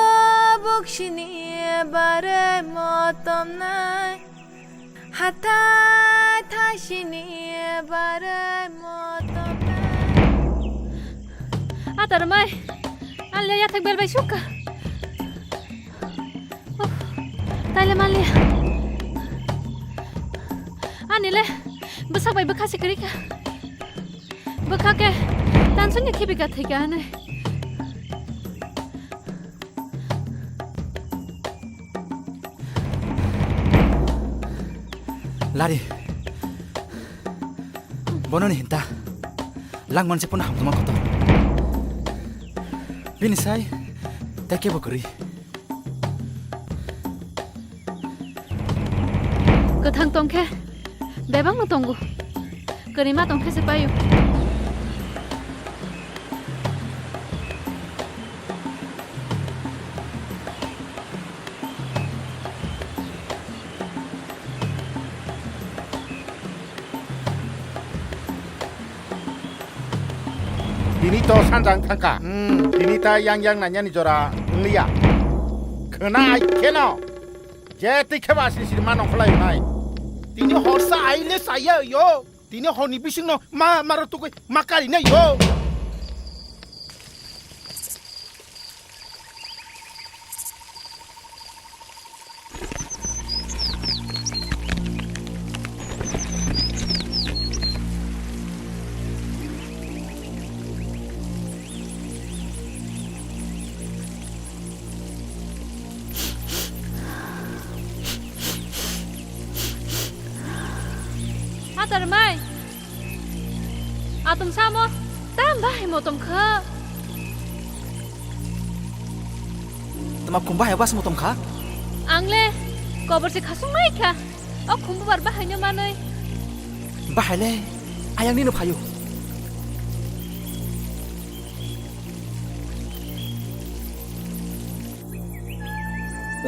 buksini bare motom nai, hathai thaisini bare motom nai. Atar mai, alia yathek bel bai sukha. Uff, taile manliya. Ani le, bwsak bai bwkha se kwrwi kha. Bwkha khe, tansukni khibi kha thwi kha hinwi. Lari. Bononi hinta. Langman se pono hamtoma kotor. Bini sai, tei kebo kwrwi. Kwthang tongkhe bebakno tongo, kwrwima tongkhe se paio. Tini to sanjang thangkha. Hmm, tini ta yang yang nanyani jora wngliya. Khwnai kheno. Je twi kheba asini siri ma nongkholai nai. Tini horsa aile saya yo. Tini horni bisingno ma maro tukui ma kari nai yo. Atar mai. Atum samo tam bahai motom kha. Tama khum bahai bas motom kha? Ang le kobor se khasung nai kha. O khum bubar bahai no manoi. Bahai le ayang ni no phayo.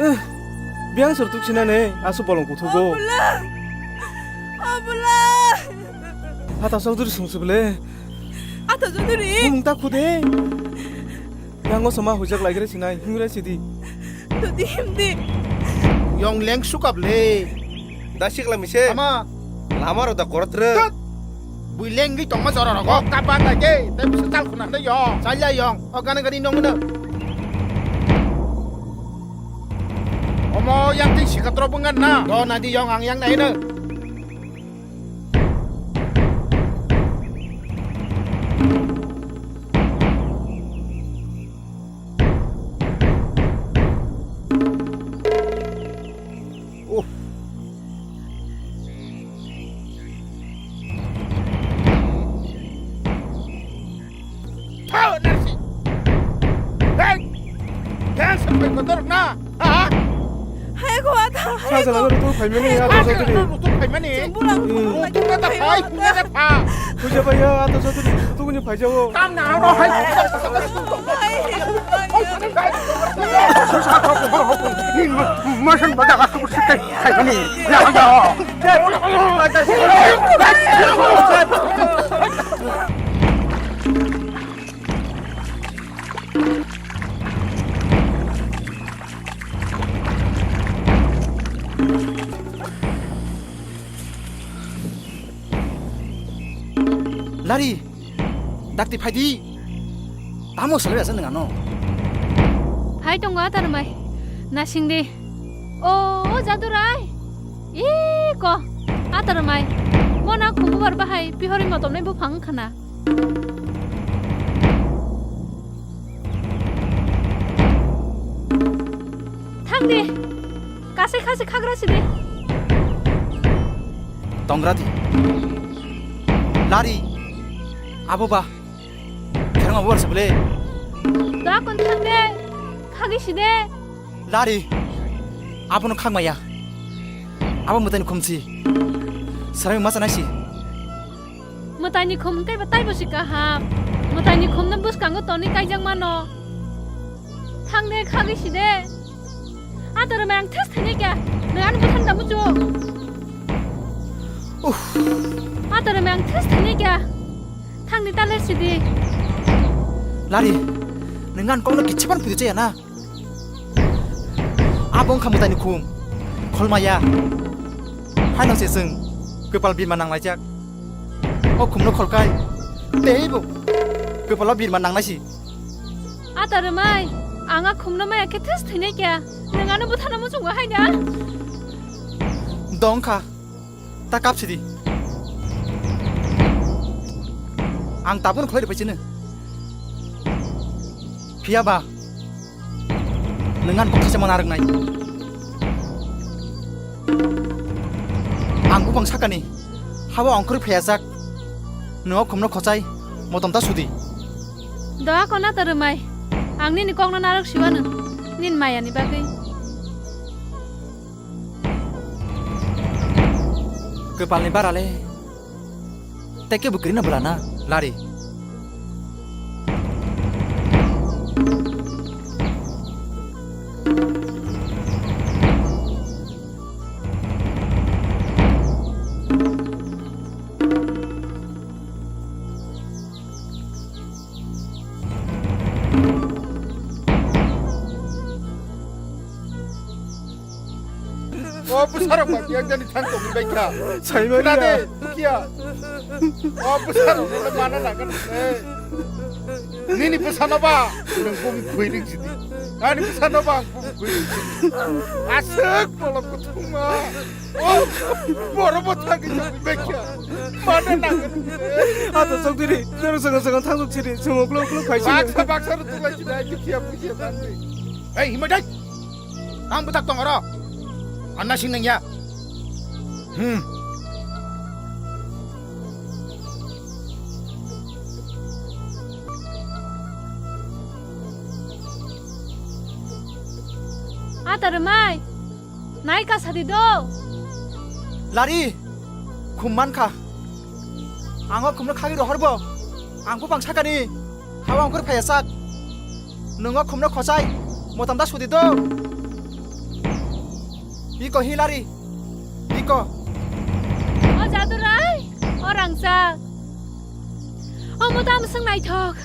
Eh, biang sor tuk sinane asu bolong kuthugo. Abula! Abula! Ata Chaudhuri sung se bele. Ata Chaudhuri! Bumung ta khude. Yang o sama hujak lagre sinai, himre sidi. Tudi himdi. Yong leng sukap le. Da sikla mise. Ama. Lama rok da korot re. Tut. Bui lengwi tongma jora rogo. Kok kapa na je, tei bisa tal khuna na yo. Salya yong, o gana gani nong na. Omo yang tei sikatro bungan na. Do na di yong ang yang na ina. Uff. Thao, narsi. Hei! Dance sampai kotor na. Ha? Hai ko ata, hai ko. Sajala ro tu phaimani, ata Chaudhuri. Ro tu phaimani. Jembulang. Hmm. Ro tu na ta phai, puna ta pha. Puja bhaiya, ata Chaudhuri, tu kuni phai jao. Kam na ro hai. Hai. Masan bada ka tu sikai phaimani. Ya, ya. Lari, dakti phaidi. Tamo salai asa nang ano. Phai tongo atar mai. Nasing di. O, o Jadurai. Ih, ko. Atar mai. Mona khumbu bar bahai pihori motom nai buphang khana. Thang di. Kasai khasi khagra si di. Tongra di. Lari. Abo ba. Kherang abo bar sebele. Da kon thang de. Khagi si de. Lari. Abono khagmaya. Abo mwtaini khumsi. Sarai ma sanai si. Mwtaini khum hwnkhe bo taibo se kaham. Mwtaini khumno bwskango tonwi kaijak mano. Thang de, khagwi si de. Ator mai ang thas thaini kya. Nang ani bwthani damu Chuk. Uff. Atarmai ang thus thani kya. Thangni taler sidi. Lari, nang an kongno kichhaban phudu chaya na. Abo wngkha mwtaini khum, kholmaya. Haino se chwng kwpal birma nanglaijak. O khumno kholkai, teibo kwpalo birma nangnaisi. Atarmai, ang a khumno maya khe thus thwinai kya. Nwng ano bwthano muchungo hai na? Dong kha. Ta kap sidi. Ang tabukno khlai rwphai chini. Phiya ba, nwng ani bwkha se mona rwngnai. Ang bupang sakani, hawa ongkhorwi phaiya jak. Nwng o khumno khochai, motom ta sudi. Doa kona ta rwmai. Ang nini kokno narwk siwano, nini mayani bagwi. Kwpalni bara le tei kebo kwrwino bwla na, Lari. O bwsarok ba biyang jani thang tongwi bai kha. Saimanya. Khna de, dukhiya. O bwsarok no mana nangani. Nini bwsano ba, nwng bum khwi ring sidi. Ani bwsano ba, ang bum khwi ring sidi. Aswk bolong kuthuma. O, boro bo thangwi tongwi bai kha. Mana nangani. Ato chokdiri, jero sanga sanga thang sok siri, sungo klo klo khai sini. Baksa, baksa ro tuklai sini, ai dukhiya, bukhiya thangwi. Ei, himai dai. Tang bwtak tong oro? Anna sing nang ya. Hmm. Atarmai, nai ka sadi do. Lari, khum man kha. Ang o khumno khagwi rohor bo. Ang bupang sakani. Hawa ongkhor phaiya sak. Nwng o khumno khochai. Motam da sudi do. Iko hi Lari. Iko. O Jadurai. O Rangchak. O motam swng naithok.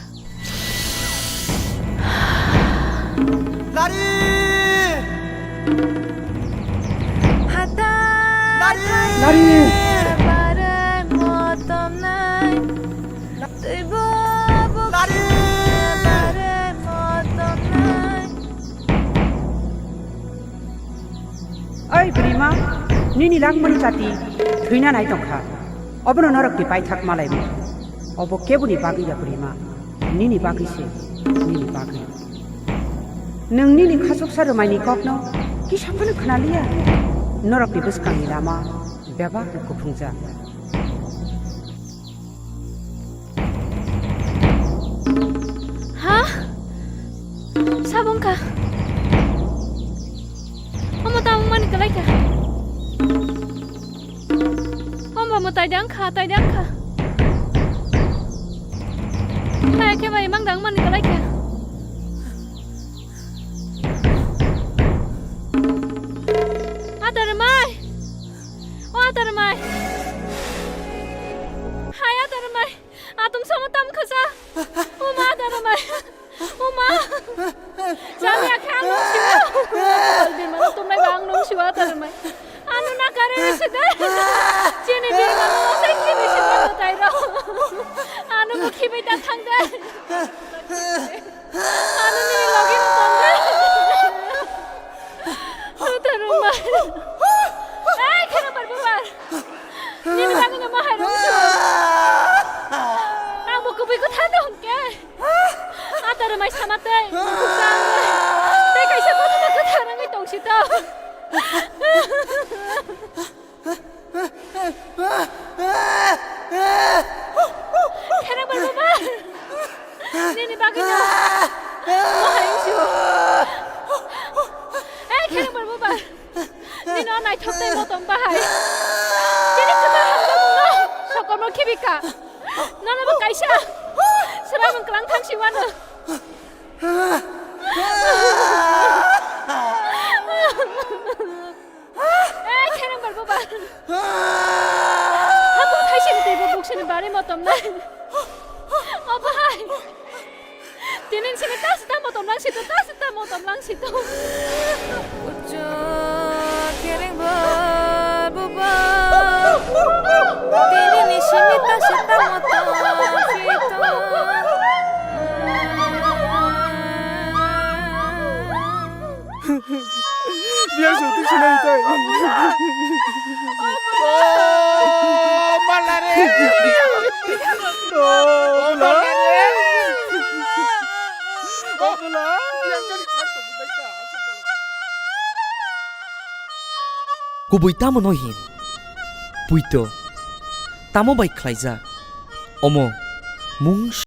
Lari! Lari! Lari! Lari! Oi bwrwima, nini langmani chati thwina nai tongkha. Obono norokni paithak malaimu. Obo keboni bagwi ya bwrwima, nini bagwi se, nini bagwi. Nwng nini khachuksa rwmaini kokno kisa phano khwnaliya. Norokni bwskangni lama bebak kuphungjak. Ha? Sabong ka? Omo ta wngmani kwlai kha. Omo mo taidang kha, taidang kha. Hai khe bai mang dang mani kwlai kha. Atar mai. O Atar mai. Hai Atar mai. Atum sama tam khasa. O ma Atar mai. O ma. Jami akhe ang nung siwa. Bimano tumnai ba ang nung siwa Atar mai. Ano na kare risi de. Chini bimano sai khibi sini mutai ro. Ano bo khibi ta thang de. Ano nini logi no tong de. Atar mai. Ai khana par bubar. Nini bagwi no ma hai rung su. Ang bo kubui ko thang de hongke. Atar mai sama tei. Tei kaisa kothoma kwthar wngwi tong si to. Kherang bar baba. Nini bagwi no. Mo hai wngsi o. Eh, kherang bar baba. Nini o naithok tei motom bahai. Chini kwtal hamjakmungno sokomor khibika. Nono bo kaisa swraimung kwlang thangsi wano. Eh, kherang Hamung thaisini teibo buksini bari motom nai. O bai. Tinin sini tasi tamo tom lang situ, tasi tamo tom lang situ. Ujo kereng bol buba. Tinin sini tasi tamo tom situ. Biar suatu sinai tai. Oh, malare. Oh, malare. Oh, bula. Kubui tamo no hin? Puito. Tamo bai khlaijak? Omo mung